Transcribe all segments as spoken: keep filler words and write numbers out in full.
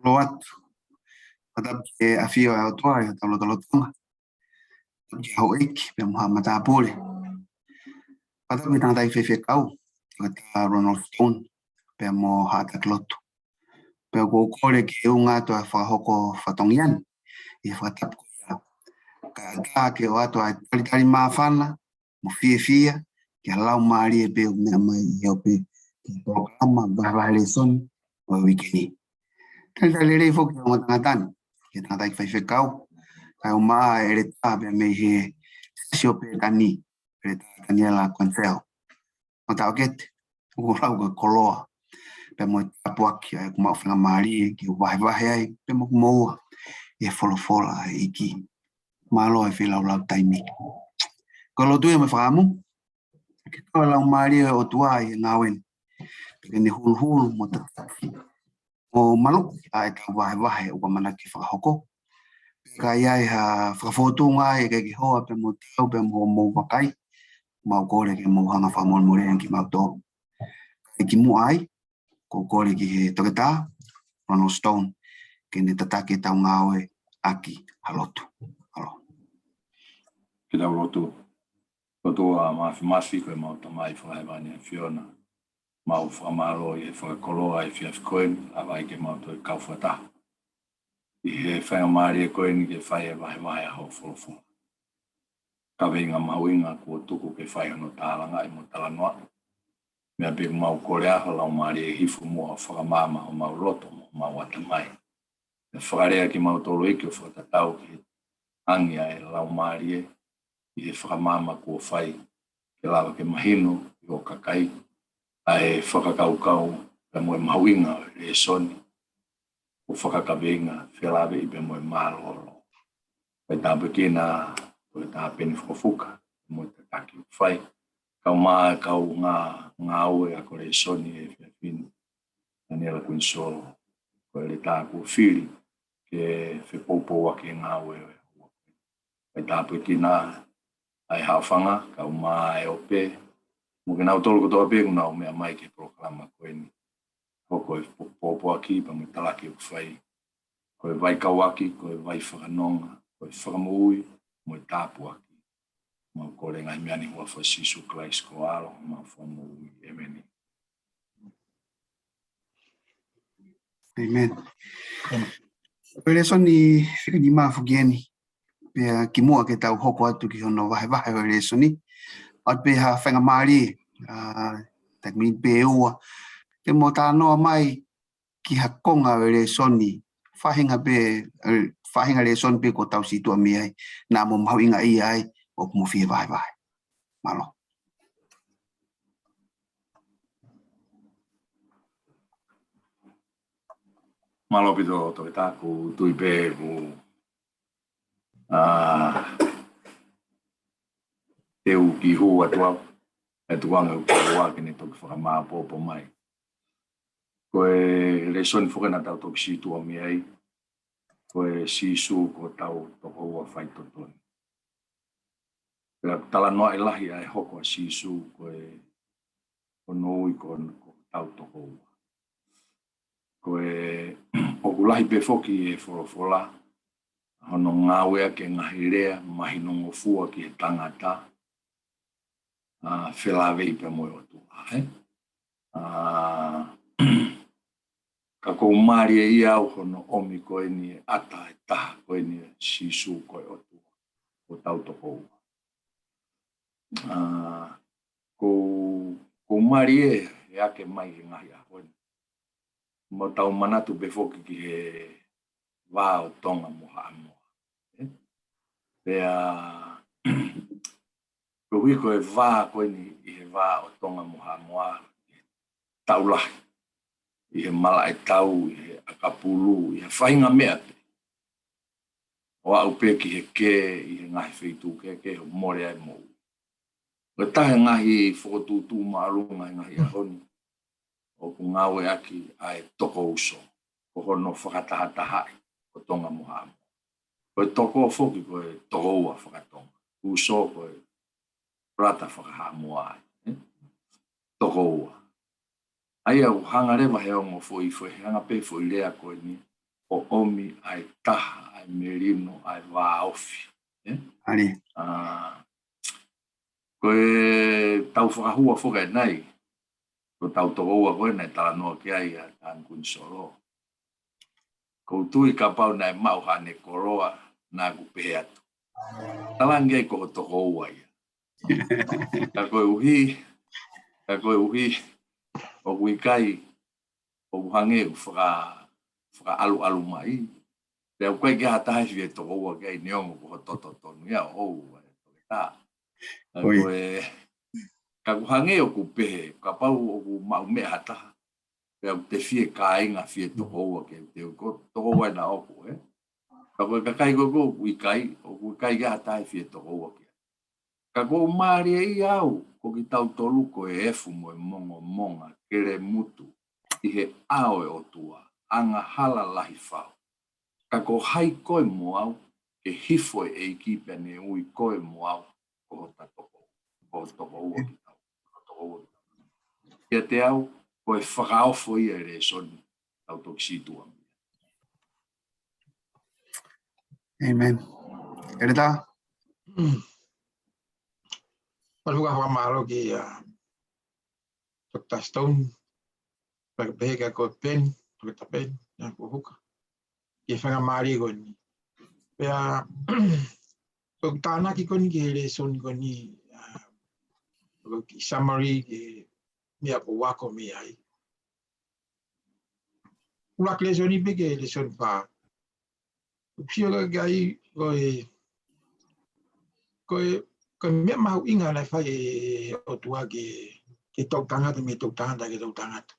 Loa atu. Fakatapu ki he ʻafio ʻa e ʻOtua ʻi hotau lotolotonga. Ki he houʻeiki pea mo haʻa matāpule. Fakatapu ki he tangataʻeiki faifekau, Toketā Ronald Stone, pea mo haʻa taki lotu. Pea ʻoku ou kole ke ʻunga atu ʻa e fakahoko fatongia ni ʻi he fakatapu ko ia. Kae ʻatā ke ʻoatu ʻa e talitali māfana mo fiefia ki he laumālie pē ʻoku meʻa mai ʻi he ope ki he polokalama vahevahe lēsoni ʻo e uike ni. Talitali lelei foki ki he ongo tangata ni, ki he tangataʻeiki faifekau, kae ʻumaʻā ʻa e ʻeletā pea mei he Siasi ʻo Pētani, ʻEletā Taniela Quinzel. Mo taʻokete, ʻoku lau ko e koloa pea mo e tāpuaki ʻa ʻeku maʻu faingamālie ke u vahevahe ai pea mo kimoua ʻi he folofola ʻa e ʻEiki. Mālō e feilaulau taimi. Ko e lotu ia mo e fakaʻamu ke tau ʻa e laumālie ʻo e ʻOtua ʻi he ngāue ni, ke ne huluhulu mo tataki mo maluʻi ʻa ʻetau vahevahe ʻoku ʻamanaki ke fakahoko. Pea ka ʻi ai ha fakafōtunga ʻe ʻikai ke hoa pea mo tau pea mo hoʻomou vakai, mau kole ke mou hanga ʻo fakamolemoleʻi kimautolu. Kae kimuʻa ai, ʻoku ou kole ki he Toketā Ronald Stone ke ne tataki ʻetau ngāue ʻaki ha lotu. Mālō. Ke tau lotu. ʻOtua Māfimafi, ko ʻemau Tamai fakahēvani ʻa e ʻAfiona, mau fakamālō ʻi he fakakoloa ʻa e efiafi ko eni, lava ai ke mau toe kau fakataha ʻi he faingamālie ko eni ke fai e vahevahe ʻa hoʻo folofola. Kaveinga mahuʻinga kuo tuku ke fai hono tālangaʻi mo talanoaʻi. Meʻa pē ʻoku mau kole ʻa ho Laumālie ʻe hifo muʻa ʻo fakamaama homau loto mo homau ʻatamai. ʻE fakalea kimautolu ʻEiki ʻo fakatatau ki he angi ʻa e Laumālie ʻi he fakamaama kuo fai, ke lava ke mahino ʻi ho kakai ʻa e fakakaukau pea mo e mahuʻinga ʻo e lēsoni ʻoku fakakaveinga, felāveʻi pea mo e mālōlō. Fai tāpuekina ʻa e Toketā Peni Fukofuka mo e tataki ʻoku fai, kae ʻumaʻā e kau ngā-, ngāue ako lēsoni ʻi he efiafi ni, Taniela Kuinisolo, ko e ʻeletā kuo fili ke fepoupouaki e ngāue ʻo e houa. Fai tāpuekina ʻa e haʻofanga, kae ʻumaʻā e ope, mo kinautolu kotoa pē ʻoku nau meʻa mai ki he polokalama ko eni. Hoko e pō-, pōpoaki pea mo e talaki ʻoku fai, ko e vaikauʻaki, ko e vai fakanonga, ko e fakamoʻui mo e tāpuaki. Mau kole e ngaahi meʻa ni ʻi he huafa ʻo Sīsū Kalaisi ko ho ʻAlo, homau Fakamoʻui. ʻĒmeni. ʻĒmeni. Ko e lēsoni fika nima foki eni. Pea kimuʻa ke tau hoko atu ki hono vahevahe ʻo e lēsoni, ʻoatu pē ha faingamālie, ʻa, taimi pē ʻe ua, ke mo talanoa mai ki ha konga ʻo e lēsoni, faʻahinga pē, ʻe, faʻahinga lēsoni pē kuo tau situʻa mei ai, naʻa mo mahuʻingaʻia ai, ʻoku mo fie vahevahe. Mālō. Mālō ʻaupito Toketā, ʻoku ou tui pē ʻoku, ʻa, te u kiʻi hū atu au, ʻe tuku ange ʻeku kiʻi hū ā ke ne toki fakamāʻopoʻopo mai. Ko e lēsoni foki naʻa tau toki situʻa mei ai, ko e Sīsū ko hotau tokoua faitotonu. Pea talanoaʻi lahi ʻa e hoko ʻa Sīsū ko e, hono ui ko, ko hotau tokoua. Ko e, ʻoku lahi pē foki e folofola, hono ngāueʻaki e ngaahi lea mahinongofua ki he tangata, ʻa, felāveʻi pea mo e ʻOtua, ē? ʻA, ka ʻoku ou mālieʻia au hono ʻomi ko eni e ʻata ʻe taha ko eni ʻa Sīsū ko e ʻOtua, ko hotau tokoua. ʻA, ʻoku ou, ʻoku ou mālieʻia ke ʻomai he ngaahi ʻaho ni. Mo tau manatu pē foki ki he vā ʻo Tonga mo Haʻamoa. Ē? Pea, koeʻuhi ko e vā ko eni ʻi he vā ʻo Tonga mo Haʻamoa, taʻu lahi, ʻi he malaʻe tau, ʻi he ʻakapulu, ʻi he faʻahinga meʻa pē. ʻO aʻu pē ki he kē, ʻi he ngaahi feituʻu kehekehe ʻo mole ai moʻui. Ko e taha e ngaahi fokotuʻutuʻu māʻolunga he ngaahi ʻaho ni, ʻoku ngāueʻaki ʻa e toko uso, ko hono fakatahatahaʻi ʻo Tonga mo Haʻamoa. Ko e toko foki ko e tokoua fakatonga. Uso ko e brother fakahaʻamoa ai, ē? Tokoua. ʻA ia ʻoku hanga leva he ongo foʻi, foʻi, he anga pē foʻi lea ko eni, ʻo ʻomi ʻa e taha, ʻa e melino, ʻa e vāofi. ʻE? ʻAli. ʻA, ko e tau fakahua foki ʻanenai, ko ʻetau tokoua ko ē naʻe talanoa ki ai ʻa Tānikunisolo. ʻOku ou tui kapau naʻe maʻu haʻane koloa, naʻa ku pehē atu, talaange ai ko ho tokoua ia. Ka koeʻuhi, ka koeʻuhi, ʻoku ʻikai, ʻoku hangē ʻoku faka-, fakaʻaluʻalu mai. Pea ʻoku ʻikai ke ha taha ʻe fie tokoua ki ai neongo ko ho toto tonu ia ʻo ʻoua e toketā. Ka ko e, ka ʻoku hangē ʻoku pehē, kapau ʻoku maʻu meʻa ha taha, pea ʻoku te fie kāinga fie tokoua ke te ko tokoua ʻena ʻoku, ʻe? Ka ko e kakai ko ē ʻoku ʻikai, ʻoku ʻikai ke ha taha ʻe fie tokoua ki ai. Ka ʻoku ou mālieʻia au, ko kitautolu ko e efu mo e mongomonga, kelemutu, ʻi he ʻao ʻo e ʻOtua, angahala lahi fau. Ka ko hai koe mo au, ke hifo e ʻEiki pea ne ui koe mo au, ko hota toko, ko ho tokoua kitau, ko ho tokoua kitau. ʻIate au, ko e fakaofo ia e lēsoni, tau toki sītuʻa mei ai. ʻĒmeni. ʻEletā? Pea ʻoku ou fakamālō ki, ʻa, Toketā Stone, pea pehē kia Peni, Toketā Peni, ʻa, ko Huka. Ki he faingamālie ko eni. Pea, ko e tānaki ko eni ki he lēsoni ko eni, ʻa, ko e kiʻi summary ki he meʻa ʻoku ou ako mei ai. ʻUluaki lēsoni pē ki he lēsoni fā. ʻOku ou sio ki ai ko e, ko e, ko e meʻa mahuʻinga naʻe fai ʻe he ʻOtua ki he, ki he toʻutangata, mei he toʻutangata ki he toʻutangata.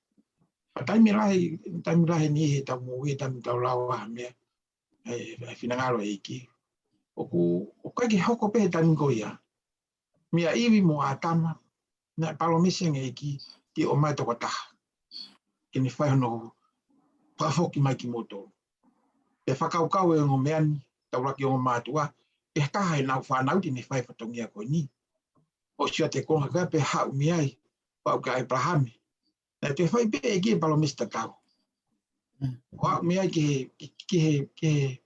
ʻA e taimi lahi, taimi lahi ni heʻetau moʻui, taimi tau lau ha meʻa, ʻa e, ʻa e finangalo ʻo e ʻEiki. ʻOku, ʻoku ʻikai ke hoko pē he taimi ko ia. Meia ʻIvi mo ʻĀtama, naʻe palōmesi ange ʻe he ʻEiki ke ʻomai e tokotaha ke ne fai hono fakafoki mai kimoutolu. Pea fakakaukau e ongo meʻa ni, taulaki ongo mātuʻa, ʻe ha taha ʻenau fānau te ne fai e fatongia ko eni. ʻOsi ʻa e konga ko ē pea haʻu mei ai, pau kia ʻĒpalahame. Naʻe toe fai pē ʻe he ʻEiki e palōmesi tatau. Mm. ʻO haʻu mei ai ki he, ki he, ki he,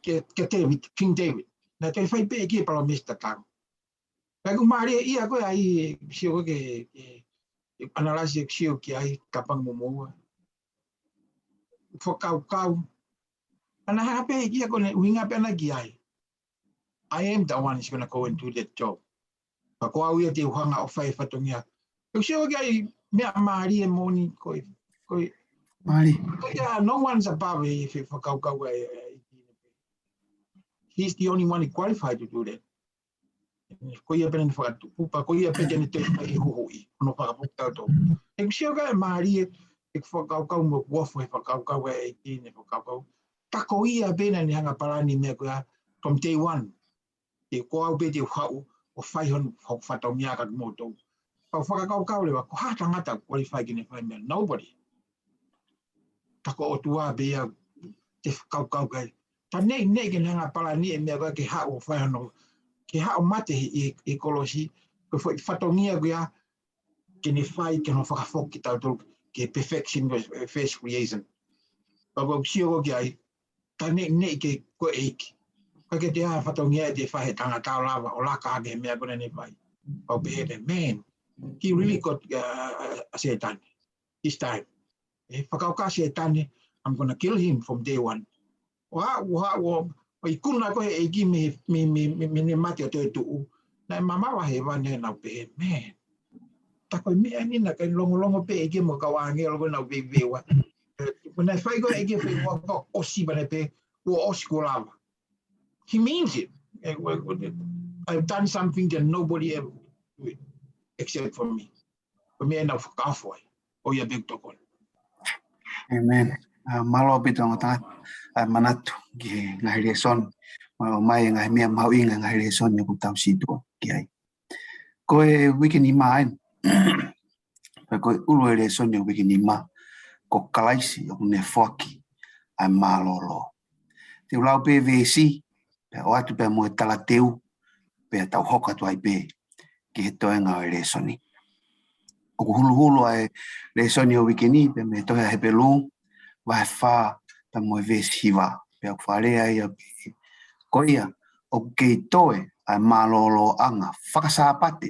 ki he, ki he David, King David. Naʻe toe fai pē ʻe he ʻEiki e palōmesi tatau. Ka ʻoku mālieʻia ko ē ʻa e sio ko ē ki he, ki he, ki he ʻanalaiso ʻoku sio ki ai, Tāpangi Momoua. Fakakaukau. ʻA ia naʻe hā pē ʻe he ʻEiki ia ko ʻene ʻuhinga pē ʻana ki ai. I am the one is gonna go and do that job. Ka ko au ia te u hanga ʻo fai e fatongia. ʻOku sio ki ai meʻa mālie moʻoni ko e, ko e. Mālie. Ko ia, no one's above e fe-, fakakaukau ʻa e, ʻa e, he's the only one qualified to do that. Ko ia pē naʻa ne fakatupu, pea ko ia pē te ne toe fai e huhuʻi, hono fakafoki tautolu. ʻOku sio ki ai mālie, ʻeku fakakaukau mo ʻeku ofo he fakakaukau ʻa e ʻEiki ne fakakaukau. Ka ko ia pē naʻa ne hanga palani meʻa ko ia, from day one. Ke ko au pē te u haʻu, ʻo fai hono, hoku fatongia kia kimoutolu. Pea u fakakaukau leva, ko e hā e tangata qualify ke ne fai meʻa, nobody. Ka ko e ʻOtua pē ia te fakakaukau ki ai. Ka neʻineʻi ke ne hanga palani e meʻa ko ia ke haʻu ʻo fai hono, ke haʻu ʻo mate ʻi, ʻi, ʻi he kolosi, ko e foʻi fatongia ko ia ke ne fai ke ne fakafoki kitautolu ki he perfection ko e first creation. Pea ʻoku ou sio ko ē ki ai, ka neʻineʻi ke ko e ʻEiki. Ka ke te ʻai ha fatongia ʻe te fai he tangata ʻo lava, ʻo laka hake he meʻa ko ē naʻa ne fai. Pea u pehē pē, man, he really got, uh, uh, uh, Sētane. This time. ʻE, fakakaukau ʻa Sētane, I'm gonna kill him from day one. ʻO haʻu, ʻo haʻu, ʻo, ʻo ikuna ko ē ʻe he ʻEiki mei, mei, mei, mei, mei heʻene mate ʻo toe tuʻu. Naʻe mamafa hēvani ʻenau pehē, man. Tā ko e meʻa eni naʻe ʻikai longolongo pē ʻe he ʻEiki mo e kau ʻāngelo ko ʻenau veiveiua. ʻE, ko ʻene fai ko ē ʻe he ʻEiki e fai ua ko ʻosi pea ne pehē, kuo ʻosi kuo lava. He means it. ʻE, ʻe, ʻe, I've done something that nobody ever do it, except for me. Ko e meʻa ʻenau fakaofo ai. ʻO ia pē ʻoku tokoni. ʻĒmeni. ʻA, mālō ʻaupito ongo tangata. ʻA, manatu ki he ngaahi lēsoni. Mo e ʻomai e ngaahi meʻa mahuʻinga ngaahi lēsoni ʻoku tau sītuʻa ki ai. Ko e uike nima eni. Pea ko e ʻulu e lēsoni ʻo e uike nima. Ko Kalaisi ʻoku ne foaki ʻa e mālōlō. Te u lau pē veesi, pea ʻoatu pē mo e talateu, pea tau hoko atu ai pē ki he toenga ʻo e lēsoni. ʻOku huluhulu ʻa e lēsoni ʻo e uike ni, pea mei he tohi ʻa Hepelū, vahe fā, pea mo e veesi hiva. Pea ʻoku fakalea ia ʻo pehē, ko ia ʻoku kei toe ʻa e mālōlōʻanga fakasāpate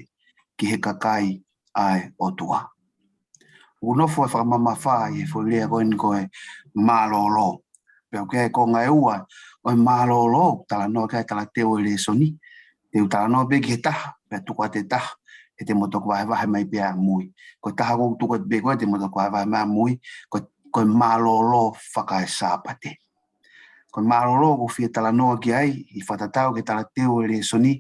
ki he kakai ʻa e ʻOtua. ʻOku nofo e fakamamafa ʻi he foʻi lea ko eni ko e mālōlō. Pea ʻoku ʻi ai e konga ʻe ua ʻo e mālōlō, talanoa ki ai e talateu ʻo e lēsoni. Te u talanoa pē ki he taha, pea tuku atu e taha, he te mo toki vahevahe mai pē ʻamui. Ko e taha ʻoku ou tuku atu pē ko ē, te mo toki vahevahe mai ʻamui, ko, ko e mālōlō fakaesāpate. Ko e mālōlō ʻoku ou fie talanoa ki ai, ʻi fakatatau ki he talateu ʻo e lēsoni,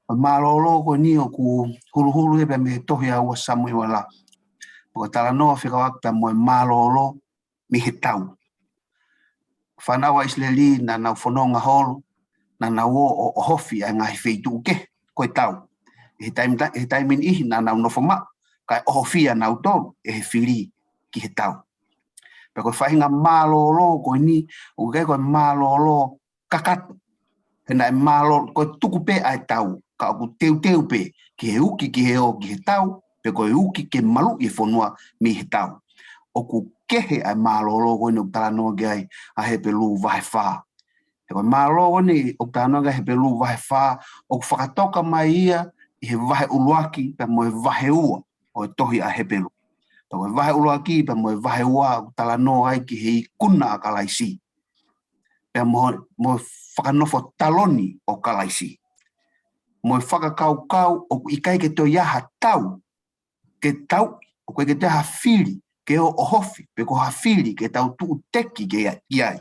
ko e mālōlō ko eni ʻoku huluhulu ia pea mei he tohi ʻa ua Samuela. Ko e talanoa fekauʻaki pea mo e mālōlō mei he tau. Fānau ʻa ʻIsileli naʻa nau fononga holo, naʻa nau ō ʻo, ʻohofi ʻa e ngaahi feituʻu kehe, ko e tau. ʻI he taimi ta-, ʻi he taimi ʻe niʻihi naʻa nau nofo maʻu, kae ʻohofi ʻa nautolu ʻe he fili ki he tau. Pea ko e faʻahinga mālōlō ko eni, ʻoku ʻikai ko e mālōlō kakato. He naʻe mālō, ko e tuku pē ʻa e tau, ka ʻoku teuteu pē ki he uki ki he ō ki he tau, pe ko e uki ke maluʻi e fonua mei he tau. ʻOku kehe ʻa e mālōlō ko eni ʻoku talanoa ki ai ʻa Hepelū vahe fā. He ko e mālōlō ko eni ʻoku talanoa ki ai Hepelū vahe fā, ʻoku fakatoka mai ia ʻi he vahe ʻuluaki pea mo e vahe ua ʻo e tohi ʻa Hepelū. Pea ko e vahe ʻuluaki pea mo e vahe ua ʻoku talanoa ai ki he ikuna ʻa Kalaisi. Pea mo, mo e fakanofo taloni ʻo Kalaisi. Mo e fakakaukau ʻoku ʻikai ke toe ʻi ai ha tau, ke tau, ʻoku ʻikai ke toe ʻi ai ha fili ke ō ʻohofi, pe ko ha fili ke tau tuʻuteki ki ai.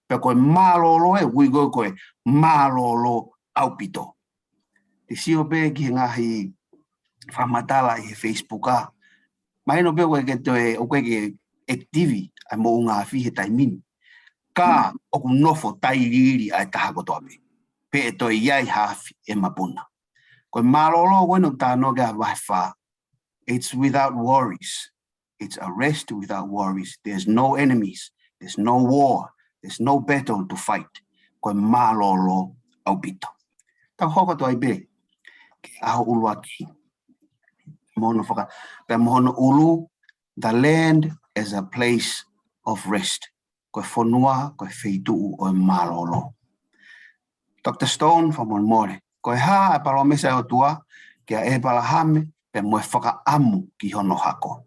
Pea ko e mālōlō ē, ui ko ē ko e mālōlō ʻaupito. Te u sio pē ki he ngaahi fakamatala ʻi he Facebook ʻa. Mahino pē ʻoku ʻikai ke toe, ʻoku ʻikai ke active ʻa e moʻunga afi he taimi ni. Ka ʻoku nofo tailiili ʻa e taha kotoa pē. Pe ʻe toe ʻi ai ha afi ʻe mapuna. Ko e mālōlō ko eni ʻoku talanoa ki ai ʻa vahe fā. It's without worries. It's a rest without worries. There's no enemies. There's no war. There's no battle to fight. Ko e mālōlō ʻaupito. Tau hoko atu ai pē ki he ʻaho ʻuluaki. Mo hono faka-, pea mo hono ʻulu, the land as a place of rest. Ko e fonua, ko e feituʻu ʻo e mālōlō. Doctor Stone, fakamolemole. Ko e hā ʻa e palōmesi ʻa e ʻOtua kia ʻEpalahame, pea mo e fakaʻamu ki hono hako.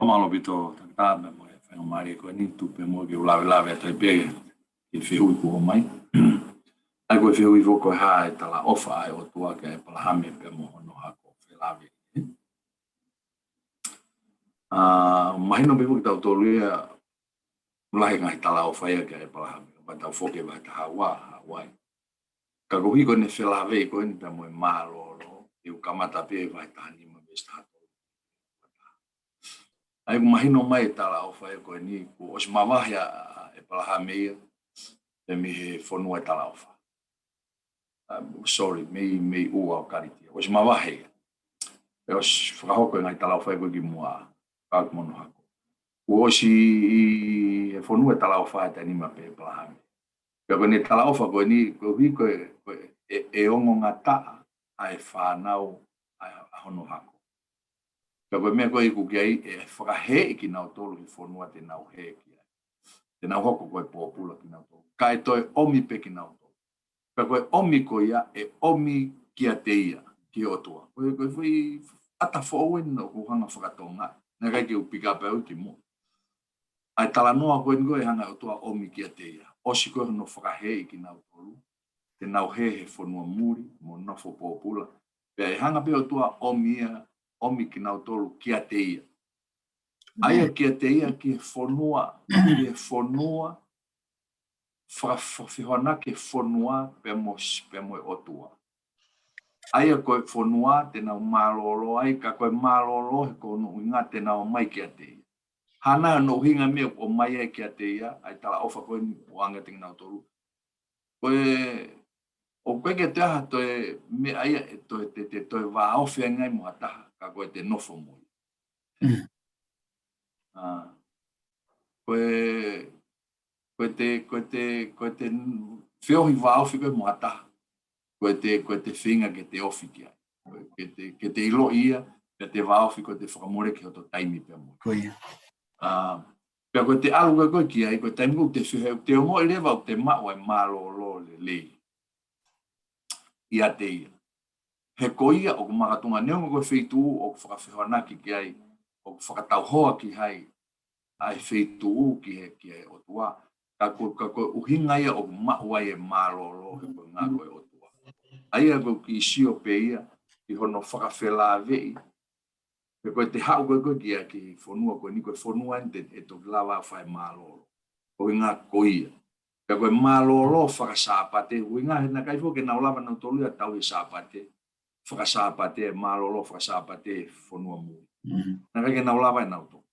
Mālō ʻaupito, Takitā, pea mo e faingamālie ko eni, tuku pē muʻa ke u lavelave atu ai pē ki he fehuʻi kuo ʻomai. ʻA ia ko e fehuʻi foki ko e hā e talaʻofa ʻa e ʻOtua kia ʻEpalahame pea mo hono hako, felāveʻi. ʻA, mahino pē foki kitautolu ia, lahi e ngaahi talaʻofa ia kia ʻEpalahame, kapau te tau foki ki he vahe taha ua, Haʻapai. Ka koeʻuhi ko ʻene felāveʻi ko eni pea mo e mālōlō, te u kamata pē he vahe taha nima veesi taha tolu. ʻA ia ʻoku mahino mai e talaʻofa ia ko eni, kuo ʻosi mavahe ʻa, ʻa ʻEpalahame ia, pea mei he fonua e talaʻofa. Um, sorry, mei, mei Ua ʻo Kalitia. ʻOsi mavahe ia. Pea ʻosi fakahoko e ngaahi talaʻofa ia ko ē kimuʻa, kau ki hono hako. Kuo ʻosi ʻi he fonua e talaʻofa he taimi ni maʻu pē ʻe ʻEpalahame. Pea ko ʻene talaʻofa ko eni, koeʻuhi ko e, ko e, ʻe, ʻe ongongataʻa ʻa e fānau ʻa, ʻa hono hako. Pea ko e meʻa ko ē ʻoku ʻikai, ʻe fakaheeʻi kinautolu he fonua te nau hē ki ai. Te nau hoko ko e pōpula kinautolu. Kae toe ʻomi pē kinautolu. Pea ko e ʻomi ko ia, ʻe ʻomi kiate ia, ki he ʻOtua. Ko e, ko e foʻi ʻata foʻou eni ʻoku ou hanga ʻo fakatonga. Naʻe ʻikai ke u pick up au kimuʻa. ʻA e talanoa ko eni ko e hanga ʻe he ʻOtua ʻo ʻomi kiate ia. ʻOsi ko ē hono fakaheeʻi kinautolu. Te nau hē he fonua muli, mo nofo pōpula. Pea ʻe hanga pē ʻe he ʻOtua ʻo ʻomi ia, ʻomi kinautolu kiate ia. ʻA ia kiate ia ki he fonua, ki he fonua, fa-, fa-, fehoanaki e fonua pea mo s-, pea mo e ʻOtua. ʻA ia ko e fonua te nau mālōlō ai, ka ko e mālōlō he ko hono ʻuhinga te nau ō mai kiate ia. Hangē ko hono ʻuhinga e meʻa ʻoku ʻomai ai kiate ia, ʻa e talaʻofa ko eni ʻoku ʻoange kiate kinautolu. Ko e, ʻoku ʻikai ke toe ʻi ai ha toe meʻa ia ʻe toe, te, te toe vāofi ange ai mo ha taha, ka ko e te nofo mo ia. Mm. ʻA, ko e, ko e te, ko e te, ko e te feohi vāofi koe mo ha taha. Ko e te, ko e te feinga ke te ofi ki ai. Ko e, ke te, ke te ʻiloʻi ia, ke te vāofi ko e te fakamoleki hoto taimi pea mo ia. Ko ia. ʻA, Pea ko e te ʻalu ko ē ko ē ki ai, ko e taimi ko ē te fiha, te ongoʻi leva ʻoku te maʻu ʻa e mālōlō lelei ʻiate ia. He ko ia ʻoku makatuʻunga neongo ko e feituʻu ʻoku fakafehoanaki ki ai, ʻoku fakatauhoa ki ai ʻa e feituʻu ki he, ki he ʻOtua. Ka ko, ka ko e ʻuhinga ia ʻoku maʻu ai e mālōlō he ko e ngāue ko ē ʻOtua. ʻA ia ko e kiʻi sio pē ia, ʻi hono fakafelāveʻi, he ko e te haʻu ko ē ko ē ki he, ki he fonua ko eni, ko e fonua eni te, ʻe toki lava ʻo fai mālōlō. Ko e ʻuhinga ko ia. Pea ko e mālōlō fakasāpate, ʻuhinga he naʻe ʻikai foki ke nau lava nautolu ia ʻo tauhi e Sāpate, fakasāpate, mālōlō fakasāpate he fonua muli. Naʻe ʻikai ke nau lava ʻe nautolu.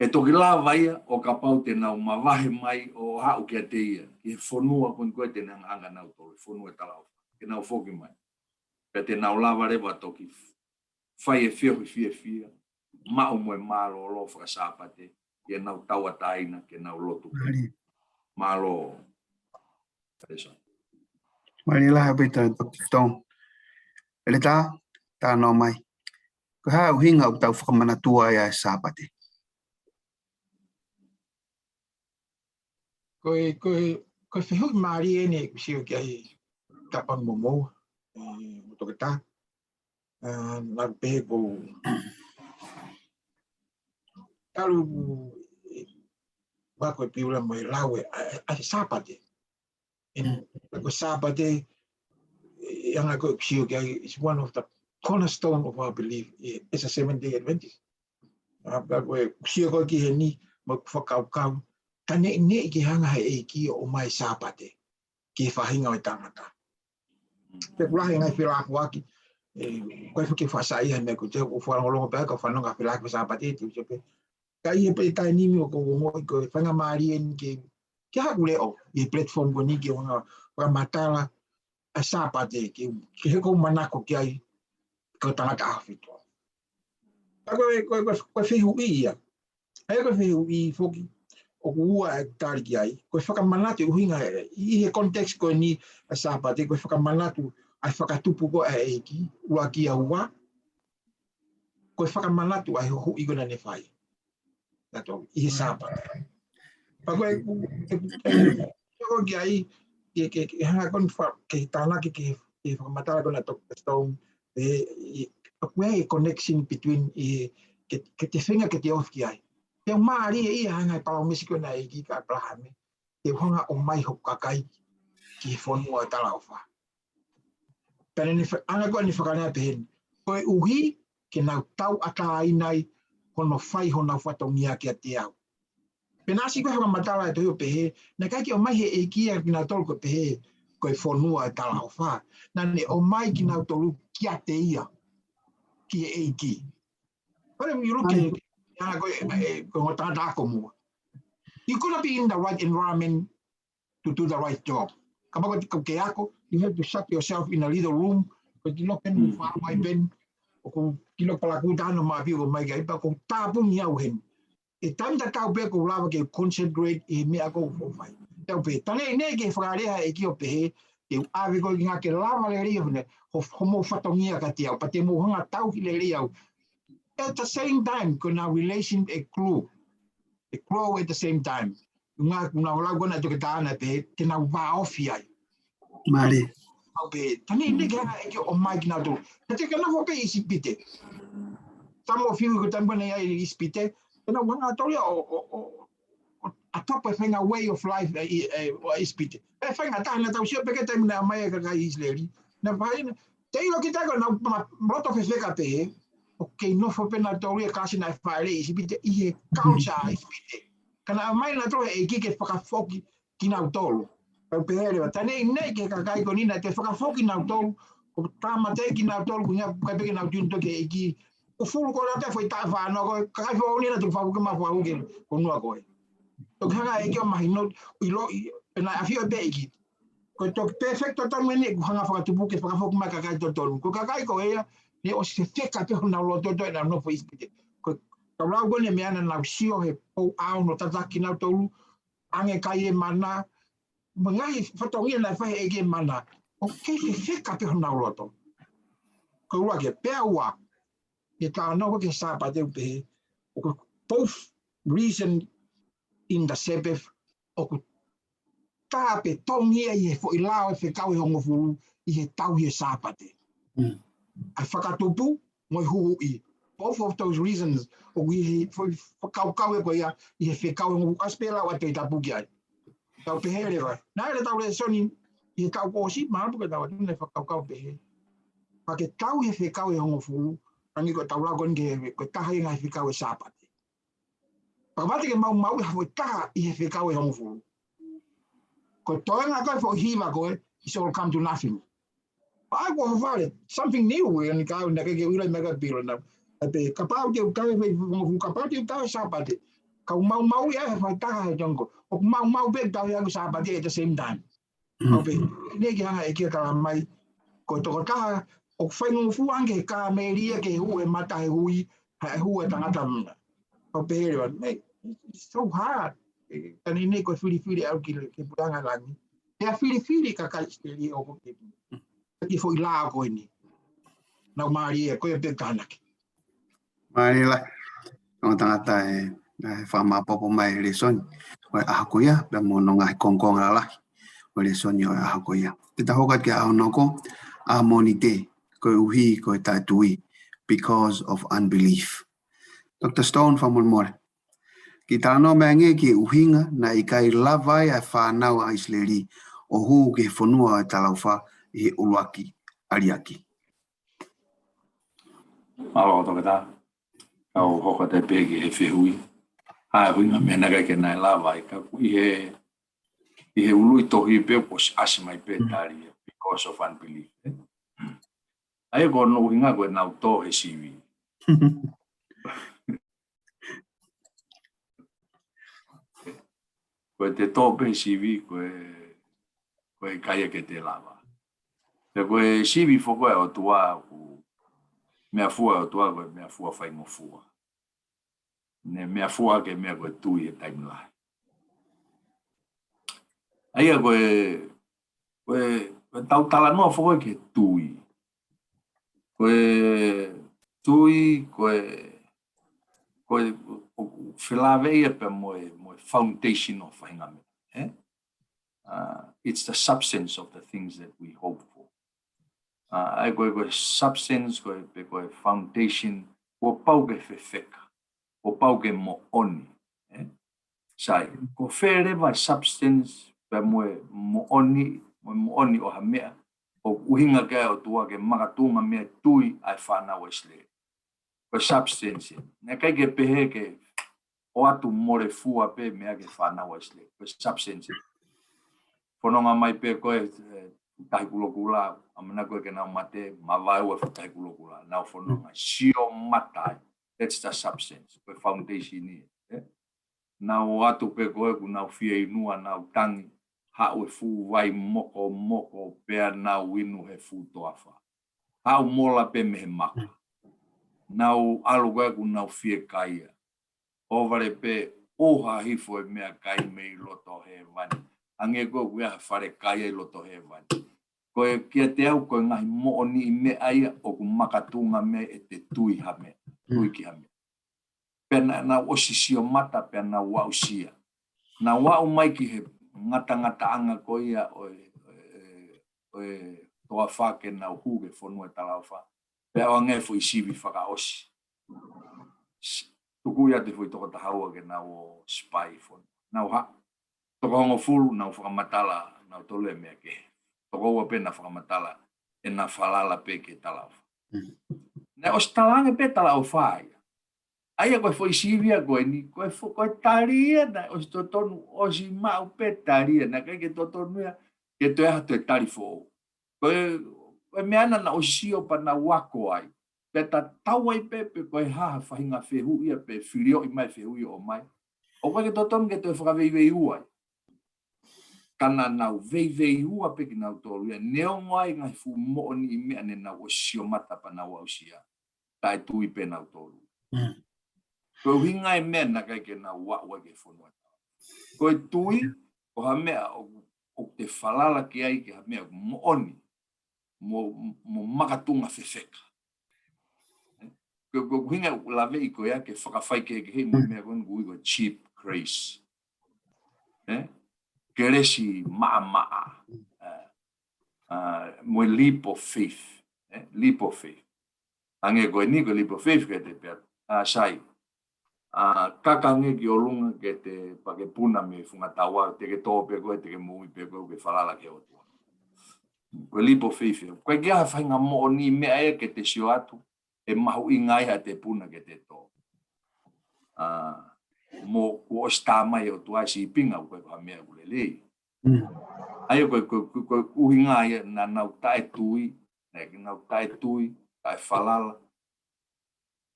ʻE toki lava ia ʻo kapau te nau mavahe mai ʻo haʻu kiate ia, ki he fonua ko eni ko ē te nau anga nautolu, fonua talaʻofa. Ke nau foki mai. Pea te nau lava leva ʻo toki fai e feohi fiefia, maʻu mo e mālōlō fakasāpate, ʻi heʻenau tauʻatāina ke nau lotu. Mālō. Mālō. Mālō lahi ʻaupito Doctor Stone. ʻEletā, talanoa mai. Ko e hā e ʻuhinga ʻoku tau fakamanatua ai ʻa e Sāpate? Ko e, ko e, ko e fehuʻi mālie eni ʻeku sio ki ai, Tāpani Momoua, ē, mo Toketā. ʻA, naʻá ku pehē ko e talu, ē, ʻa ko e piula mo e lau ē, ʻa, ʻa, ʻa e Sāpate. ʻIo, ko e Sāpate, ē, ʻa ia ko ʻeku sio ki ai, is one of the cornerstone of our belief, ē, as a Seventh Day Adventist. ʻA, pea ko ʻeku sio ko ē ki heni, mo ʻeku fakakaukau, ka neʻineʻi ke hanga he ʻEiki ʻo ʻomai Sāpate ki he faʻahinga ʻo e tangata. Pea ʻoku lahi e ngaahi felāveʻi, ē, ko e fuke fasaʻi he meʻa ko ē te u fakalongolongo pē, ka u fanongo ki he felāveʻi Sāpate, te u sio pē. Ka ʻi he pē taimi ni ʻoku ou ongoʻi ko e faingamālie eni ke, ke haʻaku leʻo, ʻi he platform ko eni ke u hanga ʻo fakamatala ʻa e Sāpate, ke, ke he ʻoku ou manako ki ai, ko e tangata ʻAhofitua. Ka ko e, ko e, ko e, ko e fehuʻi ia. ʻA ia ko e fehuʻi foki, ʻoku ua e tali ki ai. Ko e fakamanatu ʻuhinga ē, ʻi he context ko eni ʻa e Sāpate, ko e fakamanatu ʻa e fakatupu ko ē ʻa e ʻEiki, ua ki he ua. Ko e fakamanatu ʻa e huhuʻi ko ē naʻá ne fai. Tato, ʻi he Sāpate. Pea ko e, ʻe, ʻe, ʻe, ʻe, ki ai, ke, ke, ke hanga ko eni fa-, ke tānaki ke, ke fakamatala ko ena Doctor Stone, ē, ʻi, ʻoku ʻi ai e connection between ʻi, ke, ke te feinga ke te ofi ki ai. Pea mālie ia hanga he palōmesi ko ena ʻa e ʻEiki kia ʻApalahame, te u hanga ʻo ʻomai hoku kakai ki he fonua talaʻofa. Pea ne fa-, anga ko eni fakalea pehē ni. Koeʻuhi ke nau tauʻatāina ai hono fai honau fatongia kiate au. Pea naʻe ʻosi ko e fakamatala e tohi ʻo pehē, naʻe ʻikai ke ʻomai he ʻEiki ia kinautolu ko e pehē, ko e fonua talaʻofa. Naʻá ne ʻomai kinautolu kiate ia, ki he ʻEiki. Pea ʻoku ou ʻilo ke, ʻa ko e, ē, ko e ongo tangata ako muʻa. You gotta be in the right environment to do the right job. Kapau ko e, ko e ako, you have to shut yourself in a little room, ko e kilo pen, fāmai pen, ʻoku kilo palakū tano maʻa pio ko mai kai, pea ʻoku tāpuni au heni. ʻE taimi tatau pē ʻoku ou lava ke concentrate ʻi he meʻa ʻoku ou fai. Tau pē, tā neʻineʻi ke fakalea e ʻEiki ʻo pehē, te u ʻave koe ki he ngaahi ke lava lelei ʻo fine, ho, homou fatongia kiate au, pea te mou hanga tauhi lelei au. At the same time, ko ʻenau relation ʻe grow. ʻE grow at the same time. Ngā, ko ʻenau lau ko ena Toketā naʻe pehē, te nau vāofi ai. Mālie. Au pē, tā neʻineʻi ke hanga e ʻEiki ʻo ʻomai kinautolu. Ka te ke nofo pē ʻi ʻIsipite. Tamu o fiu ko e taimi ko ena ʻi ʻIsipite, te nau hanga toli ʻo, ʻo, ʻo, ʻo, ʻo adopt e faʻahinga way of life ʻi, ʻi, ʻi, ʻo ʻIsipite. ʻE faʻahinga taha naʻa tau sio pē ki he taimi naʻe ʻomai e kakai ʻIsileli. Naʻe faʻahinga, te ʻilo kita ko ʻenau ma-, loto fefeka pē, ʻoku kei nofo pē nautolu ʻi he kalasi naʻe fai ʻi ʻIsipite, ʻi he culture ʻa ʻIsipite. Ka naʻe ʻomai nautolu ʻe he ʻEiki ke fakafoki kinautolu. Pea u pehē leva, tā neʻineʻi ki he kakai ko eni naʻe toe fakafoki kinautolu, ʻo tāmateʻi kinautolu, ko e ʻuhinga ʻikai pē ke nau tui nautolu ki he ʻEiki. ʻOku fuʻu ko ē nautolu e foʻi taʻe fānau ko ē, kakai foʻou ni nautolu fakafoki mai fakafoki ko ē nautolu ko ē. Toki hanga e ʻEiki ʻo mahino, ʻiloʻi, pea naʻe ʻafioʻi pē ʻe he ʻEiki. Ko e toki perfect totonu eni ʻoku hanga fakatupu ke fakafoki mai kakai totonu. Ko e kakai ko ia, naʻe ʻosi fefeka pē honau loto ʻi heʻenau nofo ʻi ʻIsipite. Ko e, tau lau ko eni e meʻa naʻa nau sio he pou ʻao hono tataki kinautolu, ʻange kai e mana, mo e ngaahi fatongia naʻe fai ʻe he ʻEiki e mana, ʻoku kei fefeka pē honau loto. Ko e ua ke, pea ua, ʻe talanoa ki he Sāpate ʻo pehē, ʻoku both reason in the Sabbath, ʻoku tā pē tongi ia ʻi he foʻi lao ʻo e fekau ʻe hongofulu ʻi he tauhi ʻo e Sāpate. ʻA e fakatupu mo e huhuʻi. Both of those reasons, ʻoku ʻi he foʻi fakakaukau ē ko ia ʻi he fekau ʻe hongofulu, ʻasi pē lau ʻa e Tohi Tapu ki ai. Tau pehē leva. Naʻe ʻi ai ʻetau lēsoni ʻi he taʻu kuo ʻosi, mahalo pē ko e taʻu atu naʻe fakakaukau pehē. Ka ke tauhi e fekau ʻe hongofulu, hangē ko ʻetau lau ko eni ki he, ko e taha ia e ngaahi fekau ʻo e Sāpate. Pea kapau te ke maumauʻi ʻa e foʻi taha ʻi he fekau ʻe hongofulu, ko e toenga ko ē foʻi hiva ko ē, it's all come to nothing. ʻA ia kuo fale, something new, ʻa eni ka naʻe ʻikai ke u ʻilo mai ka pilo na. ʻA ia pē, kapau te u tauhi e fekau ʻe hongofulu, kapau te u tauhi e Sāpate, ka u maumauʻi ʻa e foʻi taha he tongo, ʻoku maumau pē tauhi ʻa e Sāpate at the same time. ʻA ia pē, ne ke hanga ʻe ʻEiki ʻo tala mai, ko e tokotaha ʻoku faingofua ange he kāmeli ia ke hū he mata he hui, he hū ʻa e tangata muna. ʻA ia pē he leva, mate, it's so hard. ʻE, ka ne ne ko e filifili ʻalu ki he, ki he puleʻanga langi. Pea filifili kakai ʻIsileli ʻo ko ke, ki he foʻi lao ko eni. Nau mālie, ko ia pē tānaki. Mālie lahi. Ongo tangata ē, ē, fakamāpopo mai e lēsoni ʻo e ʻaho ko ia, pea mo hono ngaahi kongokonga lalahi ʻo e lēsoni ʻo e ʻaho ko ia. Te ta hoko atu ki he ʻaho hono hoko, ʻa Mōnite, koeʻuhi ko e taʻetui, because of unbelief. Doctor Stone, fakamolemole. Kiʻi talanoa mai angē ki he ʻuhinga naʻe ʻikai lava ai ʻa e fānau ʻa ʻIsileli ʻo hū ki he fonua ʻo e talaʻofa ʻi he ʻuluaki ʻaliʻaki. Mālō, toketā. Kau hoko atu pē ki he fehuʻi. ʻA e ʻuhinga meʻa naʻe ʻikai ke nau lava ai, ka ʻoku ʻi he, ʻi he ʻuluʻi tohi pē kuo ʻosi ʻasi mai pē tali, because of unbelief, ē? ʻA ia ko hono ʻuhinga ko ʻenau tō he sivi. Ko e te tō pē he sivi, ko e, ko e ʻikai ke te lava. Pea ko e sivi foki ʻa e ʻOtua ʻoku meʻafua ʻa e ʻOtua, ko e meʻafua faingofua. Ne meʻafua ke meʻa ko e tui he taimi lahi. ʻA ia ko e, ko e, ko e tau talanoa foki ki he tui. Ko e tui, ko e, ko e, ʻo, ʻo felāveʻi ia pea mo e, mo e foundation ʻo e faʻahinga meʻa, ē? Uh, it's the substance of the things that we hope for. Uh, ʻa ia ko e, ko e substance, ko e, pe ko e foundation, kuo pau ke fefeka, kuo pau ke moʻoni, ē? Sai, ko fē leva e substance, pea mo e moʻoni, mo e moʻoni ʻo ha meʻa, ʻoku ʻuhinga ki ai ʻa e ʻOtua ke makatuʻunga mei he tui ʻa e fānau ʻa ʻIsileli. Ko e substance. Naʻe ʻikai ke pehē ke ʻoatu mole fua pē meʻa ki he fānau ʻa ʻIsileli. Ko e substance. Fononga mai pē ko e, ē, fuʻu tahi kulokula, ʻamanaki ko ē ke nau mate, mavaeua e fuʻu tahi kulokula. Nau fononga, sio mata ai. That's the substance. Ko e foundation ia, ē? Nau ʻoatu pē ko ē kuo nau fieinua, nau tangi, haʻu e fuʻu vai mokomoko, pea nau inu he fuʻu toafa. Haʻu mola pē mei he maka. Nau ʻalu ko ē kuo nau fiekaia. ʻOhovale pē, ʻoha hifo e meʻakai mei loto hēvani. Hangē ko ē ʻoku ʻi ai ha fale kai ʻi loto hēvani. Ko e kiate au, ko e ngaahi moʻoniʻi meʻa ia ʻoku makatuʻunga mei ai ʻete tui ha meʻa, tui ki ha meʻa. Pea na, nau ʻosi sio mata, pea nau aʻusia. Nau aʻu mai ki he ngatangataʻanga ko ia ʻo e, ʻo e, ʻo e toafa ke nau hū ki he fonua talaʻofa. Pea ʻoange e foʻi sivi fakaʻosi. S-, tuku ia ki he foʻi toko taha ua ke nau ō sipai fonua. Nau haʻu. Toko hongofulu, nau fakamatala, nau tolu e meʻa kehe. Toko ua pē nau fakamatala, ʻena falala pē ki he talaʻofa. Naʻe ʻosi talaange pē talaʻofa ia. ʻA ia ko e foʻi sivi ia ko eni, ko e fo-, ko e tali ia, naʻe ʻosi totonu, ʻosi maʻu pē tali ia, naʻe ʻikai ke totonu ia, ke toe ʻai ha toe tali foʻou. Ko e, ko e meʻa naʻa nau ʻosi sio pea nau ako ai. Pea tatau ai pē, pe ko e hā ha faʻahinga fehuʻi ia, pe filioʻi mai fehuʻi ʻo mai. ʻOku ʻikai ke totonu ke toe fakaveiveiua ai. Ka naʻa nau veiveiua pē kinautolu ia, neongo ʻa e ngaahi fuʻu moʻoniʻi meʻa ne nau ʻosi sio mata pea nau aʻusia. Taʻetui pē nautolu. Ko e ʻuhinga e meʻa naʻe ʻikai ke nau aʻu ai ki he fonua. Ko e tui, ko ha meʻa ʻoku, ʻoku te falala ki ai ki ha meʻa moʻoni, mo, mo makatuʻunga fefeka. Ko, ko e ʻuhinga ʻoku laveʻi ko ia ke fakafaikehekeheʻi mo e meʻa ko eni ʻoku ui ko e cheap grace. ē? Kelesi maʻamaʻa. Ē, ā, mo e leap of faith, ē? Leap of faith. Hangē ko eni ko e leap of faith ke te pehē, ā, sai. Ā, kaka ange ki ʻolunga ke te pā ke puna mei he funga taua, te ke tō pē koe, te ke moʻui pē koe, ke falala ki he ʻOtua. Ko e leap of faith. Ko e ʻikai ha faʻahinga moʻoni meʻa ia ke te sio atu, ʻe mahuʻinga ai haʻate puna ke te tō. Ā, mo kuo ʻosi tā mai ʻOtua e sīpinga, ʻoku ʻikai ko ha meʻa ʻoku lelei. Mm. ʻA ia ko e, ko e, ko e, ko e ʻuhinga ia naʻa nau taʻetui, naʻa nau taʻetui, taʻefalala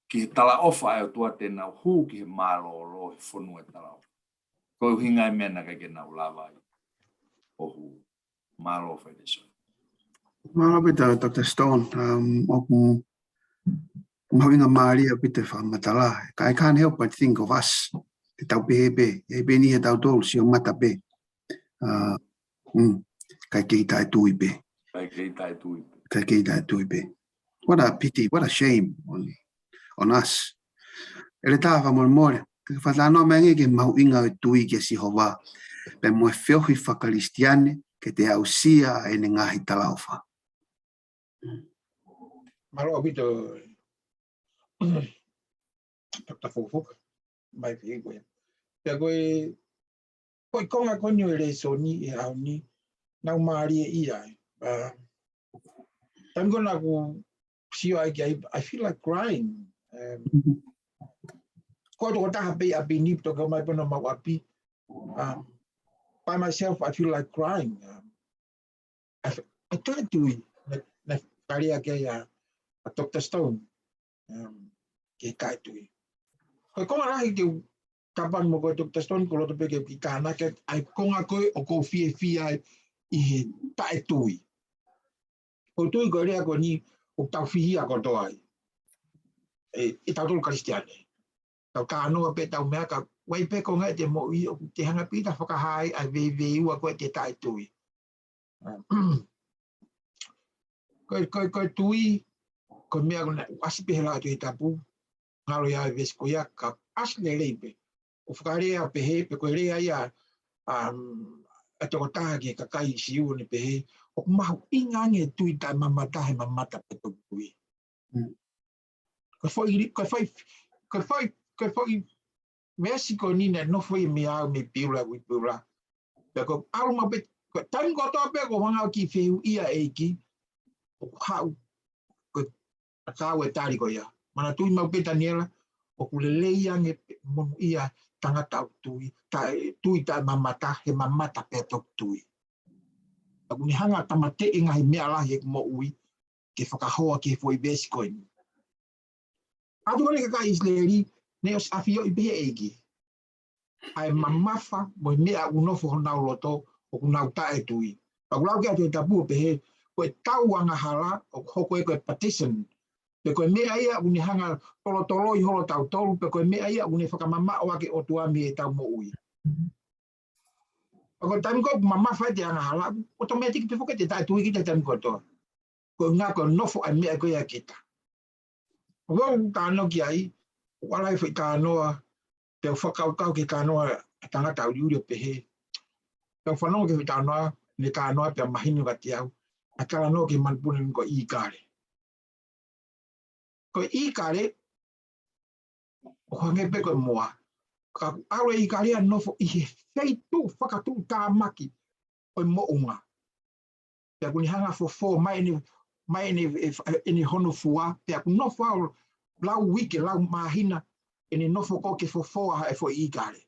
ki he talaʻofa ʻa e ʻOtua te nau hū ki he mālōlō he fonua ʻo e talaʻofa. Ko e ʻuhinga e meʻa naʻe ʻikai ke nau lava ai ʻo hū. Mālō Failesoni. Mālō ʻaupito, Doctor Stone. Um, ʻoku mahuʻinga mālie ʻaupito e fakamatala. I can't help but think of us. Te tau pehē pē, ʻe pē ni he tautolu, sio mata pē. Ā, mm, ʻikai kei taʻetui pē. ʻIkai kei taʻetui pē. ʻIkai kei taʻetui pē. What a pity, what a shame on, on us. ʻEletā, fakamolemole, ke ke fakatalanoa mai ange ki he mahuʻinga ʻo e tui kia Sihova, pea mo e feohi fakakalisitiane ke te aʻusia ʻene ngaahi talaʻofa. Mālō ʻaupito, Doctor Fukofuka, mai ki he ko ia. Pea ko e, ko e konga ko eni ʻo e lēsoni he ʻaho ni, naʻe mālie ia. Ā, taimi ko ē naʻa ku sio ai ki ai, I feel like crying. Um, ko e tokotaha pē ʻi ʻapi ni, toki ʻomai pē ʻo mau ʻapi. Um, by myself, I feel like crying. Um, I, I can't do it. Naʻe, naʻe fakalea ki ai ʻa, ʻa Doctor Stone. Um, ke taʻetui. Ko e konga lahi ke u tapang mo koe Doctor Stone, ko e loto pē ke u kiʻi tānaki ʻa e konga ko ē ʻoku ou fiefia ai ʻi he taʻetui. ʻOku ou tui ko e lea ko eni ʻoku tau fihia kotoa ai. ʻE, ʻe tautolu Kalisitiane. Tau talanoa pē tau meʻa ka ʻoku ʻi ai pē konga ʻete moʻui ʻoku te hanga pē ʻe te fakahā ai ʻa e veiveiua ko ē ʻete taʻetui. Ko e, ko e, ko e tui, ko e meʻa ko ena ʻoku ʻasi pē he lau ʻa e Tohi Tapu, ngalo ia e veesi ko ia ka ʻasi lelei pē. ʻOku fakalea pehē, pe ko e lea ia, um, ʻa e tokotaha ki he kakai Siu ʻo ne pehē, ʻoku mahuʻinga ange e tui taʻemamata he mamata pē toki tui. Mm. Ko e foʻi, ko e foʻi, ko e foʻi, ko e foʻi veesi ko eni naʻe nofo ia mei au mei Piula, ui Piula. Pea ko e ʻalu maʻu pē, ko e taimi kotoa pē ʻoku ou hanga ʻo kiʻi fehuʻia e ʻEiki, ʻoku haʻu, ko e ʻakau e tali ko ia. Manatuʻi maʻu pē Taniela, ʻoku lelei ange pē monūʻia tangata ʻoku tui, taʻe, tui taʻemamata, he mamata pē toki tui. ʻOku ne hanga ʻo tāmateʻi e ngaahi meʻa lahi ʻeku moʻui, ke fakahoa ki he foʻi veesi ko eni. ʻAtu ko eni kakai ʻIsileli, naʻe ʻosi ʻafioʻi pē ʻe he ʻEiki ʻa e mamafa mo e meʻa ʻoku nofo honau loto ʻoku nau taʻetui. Pea ʻoku lau ki ai e Tohi Tapu ʻo pehē, ko e tau angahala, ʻoku hoko ia ko e partition. Pe ko e meʻa ia ʻoku ne hanga ʻo tolotoloi holo tautolu, pe ko e meʻa ia ʻoku ne fakamamaʻo ʻaki e ʻOtua mei heʻetau moʻui. Pea ko e taimi ko ē ʻoku mamafa ai ʻete angahala, ʻotomētiki pē foki ʻete taʻetui kita he taimi kotoa. Ko e ʻuhinga ko e nofo ʻa e meʻa ko ia ʻia kita. ʻOku ou talanoa ki ai, ʻoku ʻalu ai e foʻi talanoa, pea u fakakaukau ki he talanoa ʻa e tangata ʻuliʻuli ʻo pehē. Pea u fanongo ki he foʻi talanoa, ne talanoa pea mahino kiate au, ʻa e talanoa ki he manupuna ko ʻIkale. Ko ʻIkale, ʻoku hangē pē ko e moa. Ka ʻoku ʻalu ʻe ʻIkale ʻo nofo ʻi he feituʻu fakatuʻutāmaki ʻo e moʻunga. Pea ʻoku ne hanga ʻo fofō mai ʻene, mai ʻene, ʻene hono fua, pea ʻoku nofo ʻo lau uike, lau māhina, ʻene nofo ko ē ke fofō ai e foʻi ʻIkale.